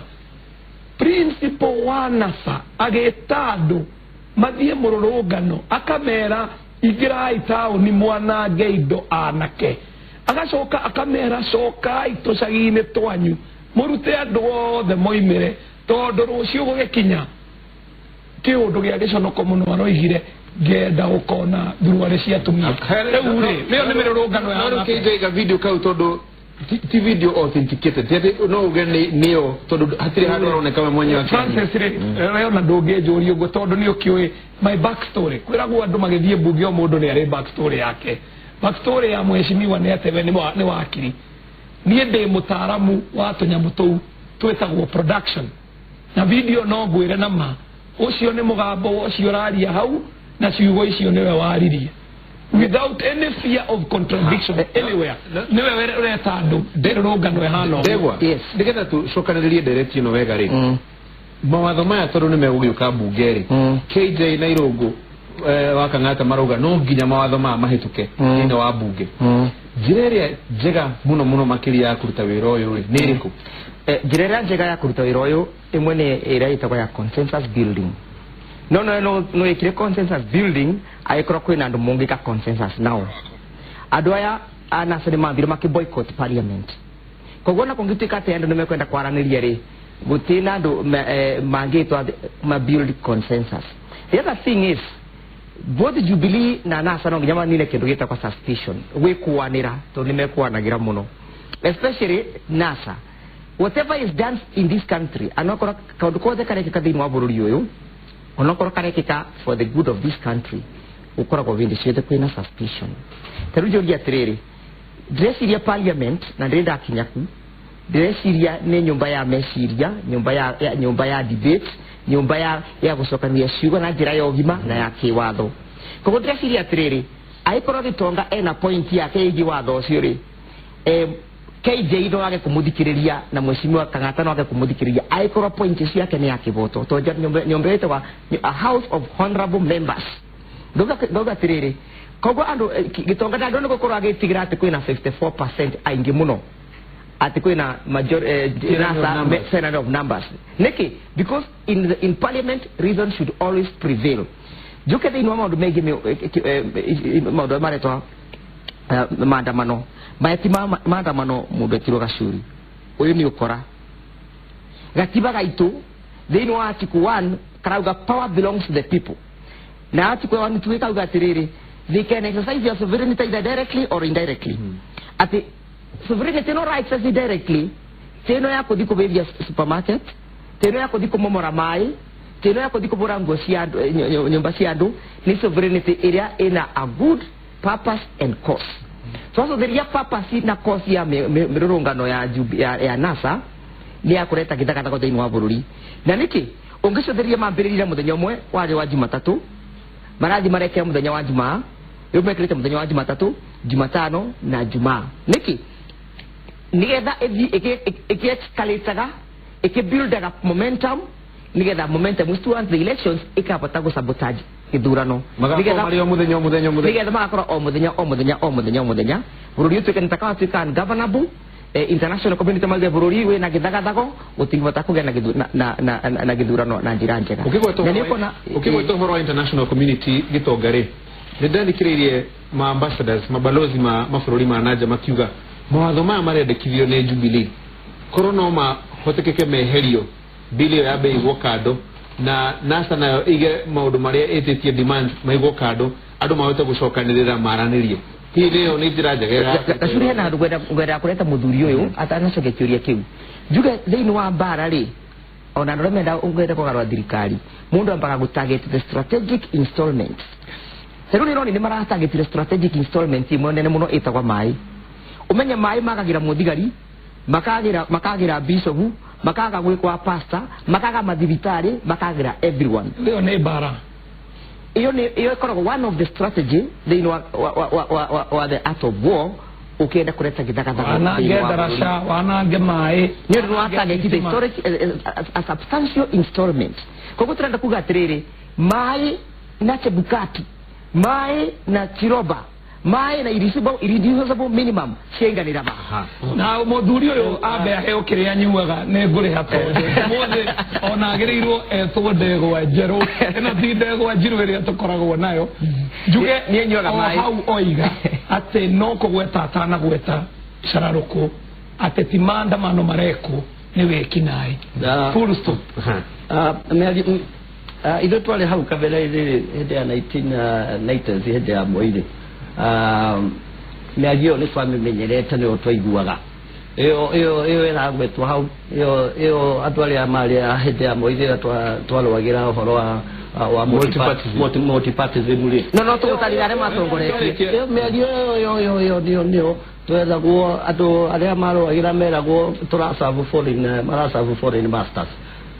Speaker 2: Principal wa NASA agĩta andũ mathiĩ mũrũrũngano, akamera ingĩrai taũni mwanange indo anake, agacoka akamera cokai tũcagi-inĩ twanyu mũrute andũ othe moimĩre tondũ rũciũ gũgĩkinya kĩũndũ gĩa gĩconoko mũno. Aroigire ngenda gũkona thuruarĩ cia atumia. Rĩu rĩ, ĩyo nĩ mĩrũrũngano ya
Speaker 1: No rĩu
Speaker 2: NASA.
Speaker 1: KJ ga video kau, tondũ ti video authenticated, ti atĩ no uge nĩ nĩyo, tondũ hatirĩ handũ haroneka we mwenyewe akĩaria.
Speaker 2: Francis rĩ, we ona ndũngĩnjũria ũguo tondũ nĩ ũkĩũĩ my back story. Kwĩragwo andũ magĩthiĩ mbunge o mũndũ nĩ arĩ back story yake. Back story ya mheshimiwa nĩ atĩ we nĩ wakiri, niĩ ndĩ mũtaaramu wa tũnyamũ tũu twĩtagwo production na video. No ngwĩre na ma ũcio nĩ mũgambo ũcio ũraria hau na ciugo icio nĩwe waririe without any fear of contradiction anywhere, nĩwe ũreta andũ ndĩrũrũngano ĩhana ũguo.
Speaker 1: Ndegwa.
Speaker 3: Yes.
Speaker 1: Nĩgetha tũcokanĩrĩrie ndereti ĩno wega rĩ, mawatho maya tondũ nĩ megũgĩũka mbunge rĩ, KJ na Irũngũ wa Kang'ata marauga no nginya mawatho maya mahĩtũke thĩinĩ wa mbunge. Njĩra ĩrĩa njega mũno mũno makĩria ya kũruta wĩra ũyũ rĩ, nĩ ĩrĩkũ?
Speaker 3: Njĩra ĩrĩa njega ya kũruta wĩra ũyũ ĩmwe nĩ ĩrĩa ĩtagwo ya consensus building, no ĩkire consensus building angĩkorwo kwĩna andũ mũngĩka consensus nao. Andũ aya a NASA nĩ mathire makĩ boycott parliament, koguo na kũngĩtuĩka atĩ andũ nĩ mekwenda kwaranĩria rĩ, gũtirĩ na andũ mangĩtwo ma build consensus. The other thing is both Jubilee na NASA no nginya manine kĩndũ gĩtagwo suspicion, gwĩkũanĩra, tondũ nĩ mekũanagĩra mũno, especially NASA. Whatever is done in this country, anokorwo kaũndũ kothe karekĩka thĩinĩ wa bũrũri ũyũ, onokorwo karekĩka for the good of this country, gũkoragwo hĩndĩ ciothe kwĩna suspicion. Ta rĩu njũrie atĩrĩrĩ, ndĩreciria parliament na ndĩrĩ ndakinya ku Ndĩreciria nĩ nyũmba ya meciria, nyũmba ya nyũmba ya debate, nyũmba ya gũcokania ciugo na njĩra ya ũgima na ya kĩwatho. Koguo ndĩreciria atĩrĩrĩ, angĩkorwo Gĩtonga ena point yake ĩgiĩ watho ũcio rĩ, KJ no age kũmũthikĩrĩria na Mheshimiwa Kang'ata no age kũmũthikĩrĩria angĩkorwo point ciake nĩ ya kĩboto, tondũ nyũmba ĩtagwa a house of honorable members. Ndauga atĩrĩrĩ, koguo andũ Gĩtonga ndangĩona gũkorwo agĩtigĩra atĩ kwĩna 54% aingĩ mũno, atĩ kwĩna major
Speaker 1: Tyranny of
Speaker 3: NASA
Speaker 1: numbers.
Speaker 3: Tyranny of numbers. Nĩkĩ? Because in parliament reason should always prevail. Njuke thĩinĩ wa maũndũ megiĩ maũndũ arĩa maretwa maandamano, maya ti maandamano. Mũndũ etirwo gacuri ũyũ nĩ ũkora gatiba gaitũ thĩinĩ wa article 1 karauga power belongs to the people, na article 1 tu ikauga atĩrĩrĩ, they can exercise their sovereignty either directly or indirectly. Atĩ sovereignty no ra exercise directly ti ĩno ya kũthi kũvĩvia supermarket, ti ĩno ya kũthi kũmomora maĩ, ti ĩno ya kũthi kũbũra nguo cia andũ, nyũmba cia andũ. Nĩ sovereignty ĩrĩa ĩna a good purpose and cause. Twacũthĩria purpose na cause ya mĩrũrũngano ya NASA nĩ ya kũreta gĩthagathago thĩinĩ wa bũrũri. Na nĩkĩ ũngĩcũthĩria mambĩrĩria mũthenya ũmwe warĩ wa Jumatatũ, marathi marekera mũthenya wa Jumaa, rĩu mekĩrĩte mũthenya wa Jumatatũ, Jumatano na Jumaa. Nĩkĩ? Nĩgetha ĩthiĩ ĩkĩ-escalataga, ĩkĩ-buildaga momentum, nĩgetha momentum towards the elections ĩkahota gũ-sabotage gĩthurano.
Speaker 1: Magakorwo marĩ o mũthenya, o mũthenya, o mũthenya.
Speaker 3: Nĩgetha magakorwo o mũthenya, o mũthenya, o mũthenya, o mũthenya, bũrũri ũtuĩke nĩ taka watuĩka ungovernable. International community mauge bũrũri wĩna gĩthagathago, gũtingĩhota kũgĩa na gĩthurano na njĩra njega.
Speaker 1: Ũkĩgweta
Speaker 3: Na nĩ
Speaker 1: ũhoro ũkĩgweta ũhoro wa international community, Gĩtonga rĩ, nĩ ndathikĩrĩirie ma ambassadors, mabalozi ma mabũrũri ma nanja makiuga mawatho maya marendekithio nĩ Jubilee korwo no mahotekeke meherio, bili ĩyo yambe ĩigwo kando na NASA nayo ĩige maũndũ marĩa ĩtĩtie demands maigwo kando, andũ mahote gũcokanĩrĩra maranĩrie. Hihi nĩyo nĩ njĩra njega ya
Speaker 3: Gacuri, hena handũ ngwenda kũreta mũthuri ũyũ atanacokia kĩũria kĩu. Njuge thĩinĩ wa mbara rĩ, ona andũ arĩa menda ngwenda kũgarũra thirikari, mũndũ ambaga gũ-target the strategic installment. Rĩu nĩ roni nĩ maratargetire strategic installment ĩmwe nene mũno ĩtagwa maĩ. Ũmenye maĩ magagĩra mũthigari, makagĩra bishopu, makaga gwĩkwa pastor, makaga mathibitarĩ, makagĩra everyone.
Speaker 2: Ĩyo nĩ mbara.
Speaker 3: Iyo nĩ iyo ĩkoragwo one of the strategy thĩinĩ wa the art of war ũkĩenda kũreta gĩthagathago
Speaker 2: wanange
Speaker 3: thĩinĩ wa bũrũri.
Speaker 2: Ndaraca wanange maĩ.
Speaker 3: Nĩ ũndũ wa target the historic a substantial installment. Koguo tũrenda kuga atĩrĩrĩ, maĩ na Chebukati, maĩ na Chiroba, maĩ na irreducible minimum ciaiganĩra ma.
Speaker 2: Na mũthuri ũyũ ambe aheo kĩrĩa anyuaga nĩ ngũrĩha, tondũ ũmũthĩ ona agĩrĩirwo etwo ndegwa njerũ, ĩno ti ndegwa njirũ ĩrĩa tũkoragwo nayo. Njuge
Speaker 3: Niĩ nyuaga
Speaker 2: o
Speaker 3: maĩ.
Speaker 2: hau oiga atĩ no kũgweta atanagweta cararũkũ atĩ ti maandamano marekwo nĩ wĩkinaĩ. Full stop.
Speaker 5: Mĩario ithuĩ twarĩ hau kabere rĩ, hĩndĩ ya 1990s, hĩndĩ ya Moi rĩ, mĩario ĩyo nĩ twamĩmenyerete, nĩyo twaiguaga ĩyo ĩragwetwo hau, ĩyo andũ arĩa marĩ a hĩndĩ ya Moi rĩrĩa twarũagĩra ũhoro wa
Speaker 1: Multipartyism.
Speaker 5: Multipartyism rĩ.
Speaker 3: No tũgũtarĩria arĩa matongoretie.
Speaker 5: Ĩyo mĩario ĩyo nĩyo twethagwo andũ arĩa marũagĩra meragwo tũraserve foreign maraserve foreign masters,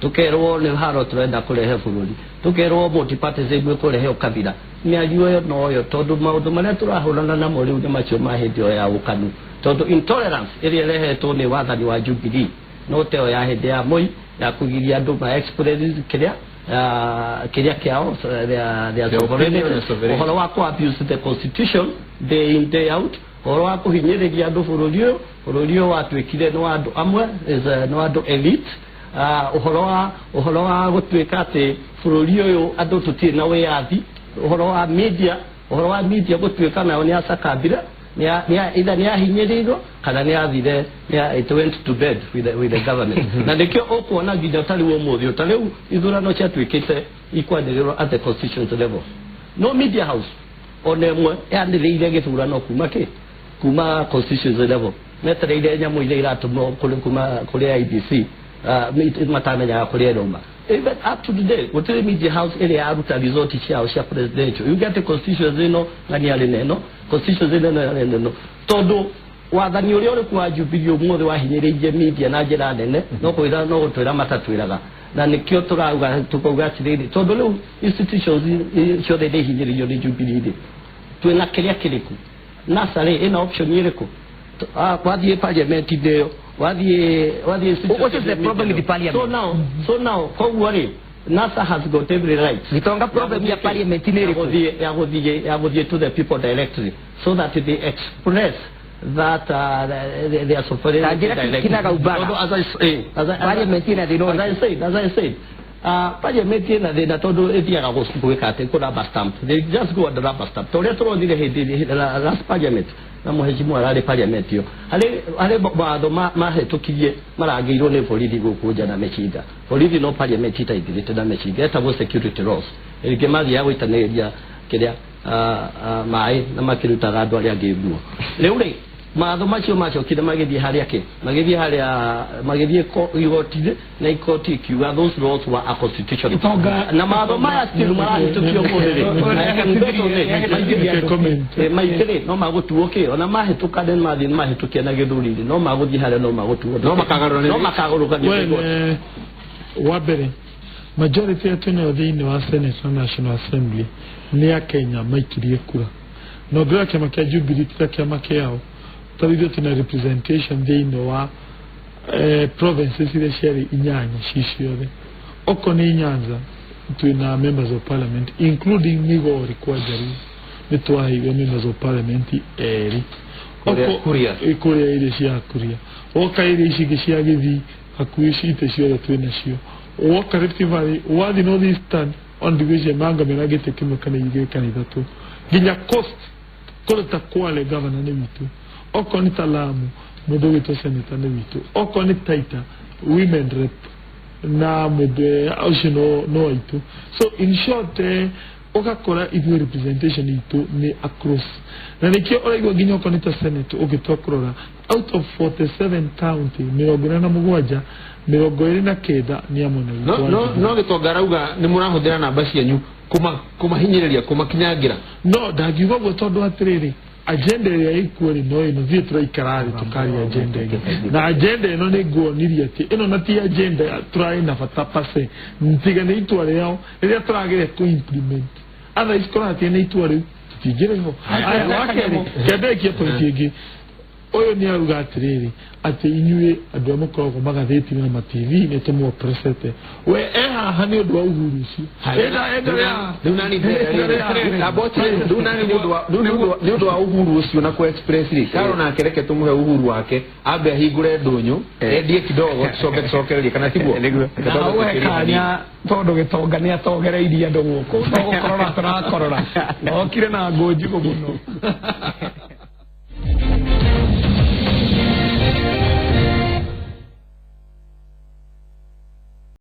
Speaker 5: tukerwo nĩ haro tũrenda kũrehe bũrũri, tukerwo multipartyism ĩkũrehe ũkabira. Mĩario ĩyo noyo, tondũ maũndũ marĩa tũrahũrana namo rĩu nĩ macio ma hĩndĩ ĩyo ya ũkanu, tondũ intolerance ĩrĩa ĩrehetwo nĩ wathani wa Jubilee no teo ya hĩndĩ ya Moi ya kũgiria andũ ma express kĩrĩa kĩrĩa kĩao, their
Speaker 1: Their
Speaker 5: sovereignty,
Speaker 1: opinion and sovereignty.
Speaker 5: Ũhoro wa kũ abuse the constitution day in, day out, ũhoro wa kũhinyĩrĩria andũ bũrũri ũyũ. Bũrũri ũyũ watuĩkire nĩ wa andũ amwe, nĩ wa andũ elite. Ũhoro wa gũtuĩka atĩ bũrũri ũyũ andũ tũtirĩ na wĩyathi, ũhoro wa media gũtuĩka nayo nĩ acakambire, either nĩ ahinyĩrĩirwo kana nĩ athire it went to bed with the government. Na nĩkĩo ũkuona nginya ta rĩu ũmũthĩ, ta rĩu ithurano ciatuĩkĩte ikwanĩrĩrwo at the constituency level, no media house ona ĩmwe yanĩrĩire gĩthurano kuma constituency level. Metereire nyamũ iria iratũmwo kuma kũrĩ IEBC, matamenyaga kũrĩa ĩrauma. Even up to today gũtirĩ media house ĩrĩa yaruta result ciao cia presidential. You get the constituency ĩno ng'ania arĩ na ĩno constituency ĩno, ĩno arĩ na ĩno, tondũ Wathani ũrĩa ũrĩ kuo wa Jubilee ũmũthĩ wahinyĩrĩirie media na njĩra nene, no kwĩra no gũtwĩra matatwĩraga, na nĩkĩo tũrauga tũkauga atĩrĩrĩ, tondũ rĩu institutions ciothe nĩ ihinyĩrĩirio nĩ Jubilee rĩ, twĩna kĩrĩa kĩrĩkũ? NASA rĩ, ĩna option ĩrĩkũ? Wathiĩ parliament-inĩ ĩyo, wathiĩ institution.
Speaker 3: What is the problem with the parliament?
Speaker 5: So now koguo rĩ, NASA has got every right.
Speaker 3: Gitonga, problem ya parliament nĩ ĩrĩkũ?
Speaker 5: Ya gũthiĩ to the people directly so that they express that their sovereignty
Speaker 3: Ta njĩra
Speaker 5: directly.
Speaker 3: kinagaubaga.
Speaker 5: Tondũ as I s- eh, as I- as I-
Speaker 3: Parliament ĩna thĩna
Speaker 5: as
Speaker 3: ũrĩkũ?
Speaker 5: I said, parliament ĩna thĩna tondũ ĩthiaga gwĩka atĩ kũ rubber stamp. They just go and rubber stamp. Ta ũrĩa tũronire hĩndĩ last parliament, na mũhecimiwa ararĩ parliament ĩyo, harĩ mawatho mahĩtũkirie marangĩirwo nĩ borithi gũkũ nja na mĩcinga. Borithi no parliament itaingĩrĩte na mĩcinga, etagwo security laws. Rĩngĩ mathiaga gũitanĩria kĩrĩa maĩ na makĩrutaga andũ arĩa angĩ nguo. Rĩu rĩ, mawatho macio macokire magĩthiĩ harĩa kĩ magĩthiĩ harĩa magĩthiĩ igoti-inĩ, na igoti ikiuga those laws were unconstitutional.
Speaker 2: Itonga-
Speaker 5: Na mawatho maya still marahĩtũkio ũmũthĩ rĩ, I can bet on it, maingĩ
Speaker 4: Comment.
Speaker 5: Maingĩ rĩ, no magũtuo kĩ ona mahĩtũka nĩ mathiĩ mahĩtũkia na gĩthuriri, no magũthiĩ harĩa no magũtuo.
Speaker 1: No makagarũra
Speaker 5: no makagarũra.
Speaker 4: Well, wa mbere, majority ya twĩnayo thĩinĩ wa Senate na National Assembly nĩ a Kenya maikirie kura, na ũngĩrora kĩama kĩa Jubilee tira kĩama kĩao, tarĩu ithuĩ twĩna representation thĩinĩ wa provinces iria ciarĩ inyanya ci ciothe. Okorwo nĩ Nyanza, twĩna members of parliament, including Migori kwa Jaruo nĩ twaheirwo members of parliament erĩ.
Speaker 1: Kuria.
Speaker 4: Kũrĩa irio cia Kuria, woka irio ici ingĩ cia Gĩthii, hakuhĩ cite ciothe twĩ nacio. Woka Rift Valley, wathi North Eastern, ona ndigwĩciria manga mena gĩtĩ kĩmwe kana igĩrĩ kana ithatũ, nginya Coast kũrĩ ta Kwale governor nĩ witũ, okorwo nĩ ta Lamu mũndũ ũgwĩtwo senator nĩ witũ, okorwo nĩ Taita women rep na mũndũ ũcio no aitũ. So in short, ũgakora ithuĩ representation itũ nĩ across, na nĩkĩo ũraigua nginya okorwo nĩ ta senate, ũngĩtua kũrora out of 47 county, 47, 29 nĩ amwe na
Speaker 1: No
Speaker 4: witũ wa
Speaker 1: no
Speaker 4: Jubilee.
Speaker 1: No Gĩtonga arauga nĩ mũrahũthĩra namba cianyu kũmahinyĩrĩria, kũmakinyangĩra.
Speaker 4: No ndangiuga ũguo, tondũ atĩrĩrĩ, agenda ĩrĩa ĩkuo rĩ, no ĩno thiĩ tũraikara thĩ tũkaria agenda ĩngĩ, na agenda ĩno nĩ nguonirie atĩ ĩno na ti agenda tũrarĩ na bata pase, tiga nĩ itua rĩao rĩrĩa tũrageria kũ implement. Otherwise korwo hatirĩ na itua rĩu, tũtingĩrĩ ho. Aya, wa kerĩ, kĩambĩrĩria point ĩngĩ, ũyũ nĩ arauga atĩrĩrĩ, atĩ inyuĩ andũ arĩa mũkoragwo magathĩti-inĩ na ma TV nĩ tũmũopresete. We e haha nĩ ũndũ wa Uhuru ũcio.
Speaker 1: Rĩu nani rĩu nani nĩ ũndũ wa Uhuru ũcio na kũ express rĩ, karo nake reke tũmũhe Uhuru wake ambe ahingũre ndũnyũ endie kidogo, tucoke tũcokererie, kana tiguo?
Speaker 3: Nĩguo.
Speaker 1: Reke twambe
Speaker 2: Na uhe
Speaker 1: tũkĩrie hanini.
Speaker 2: Kanya tondũ Gĩtonga nĩ atogereirie andũ gũkũ, no gũkorora tũrakorora okire na ngũ njigũ mũno.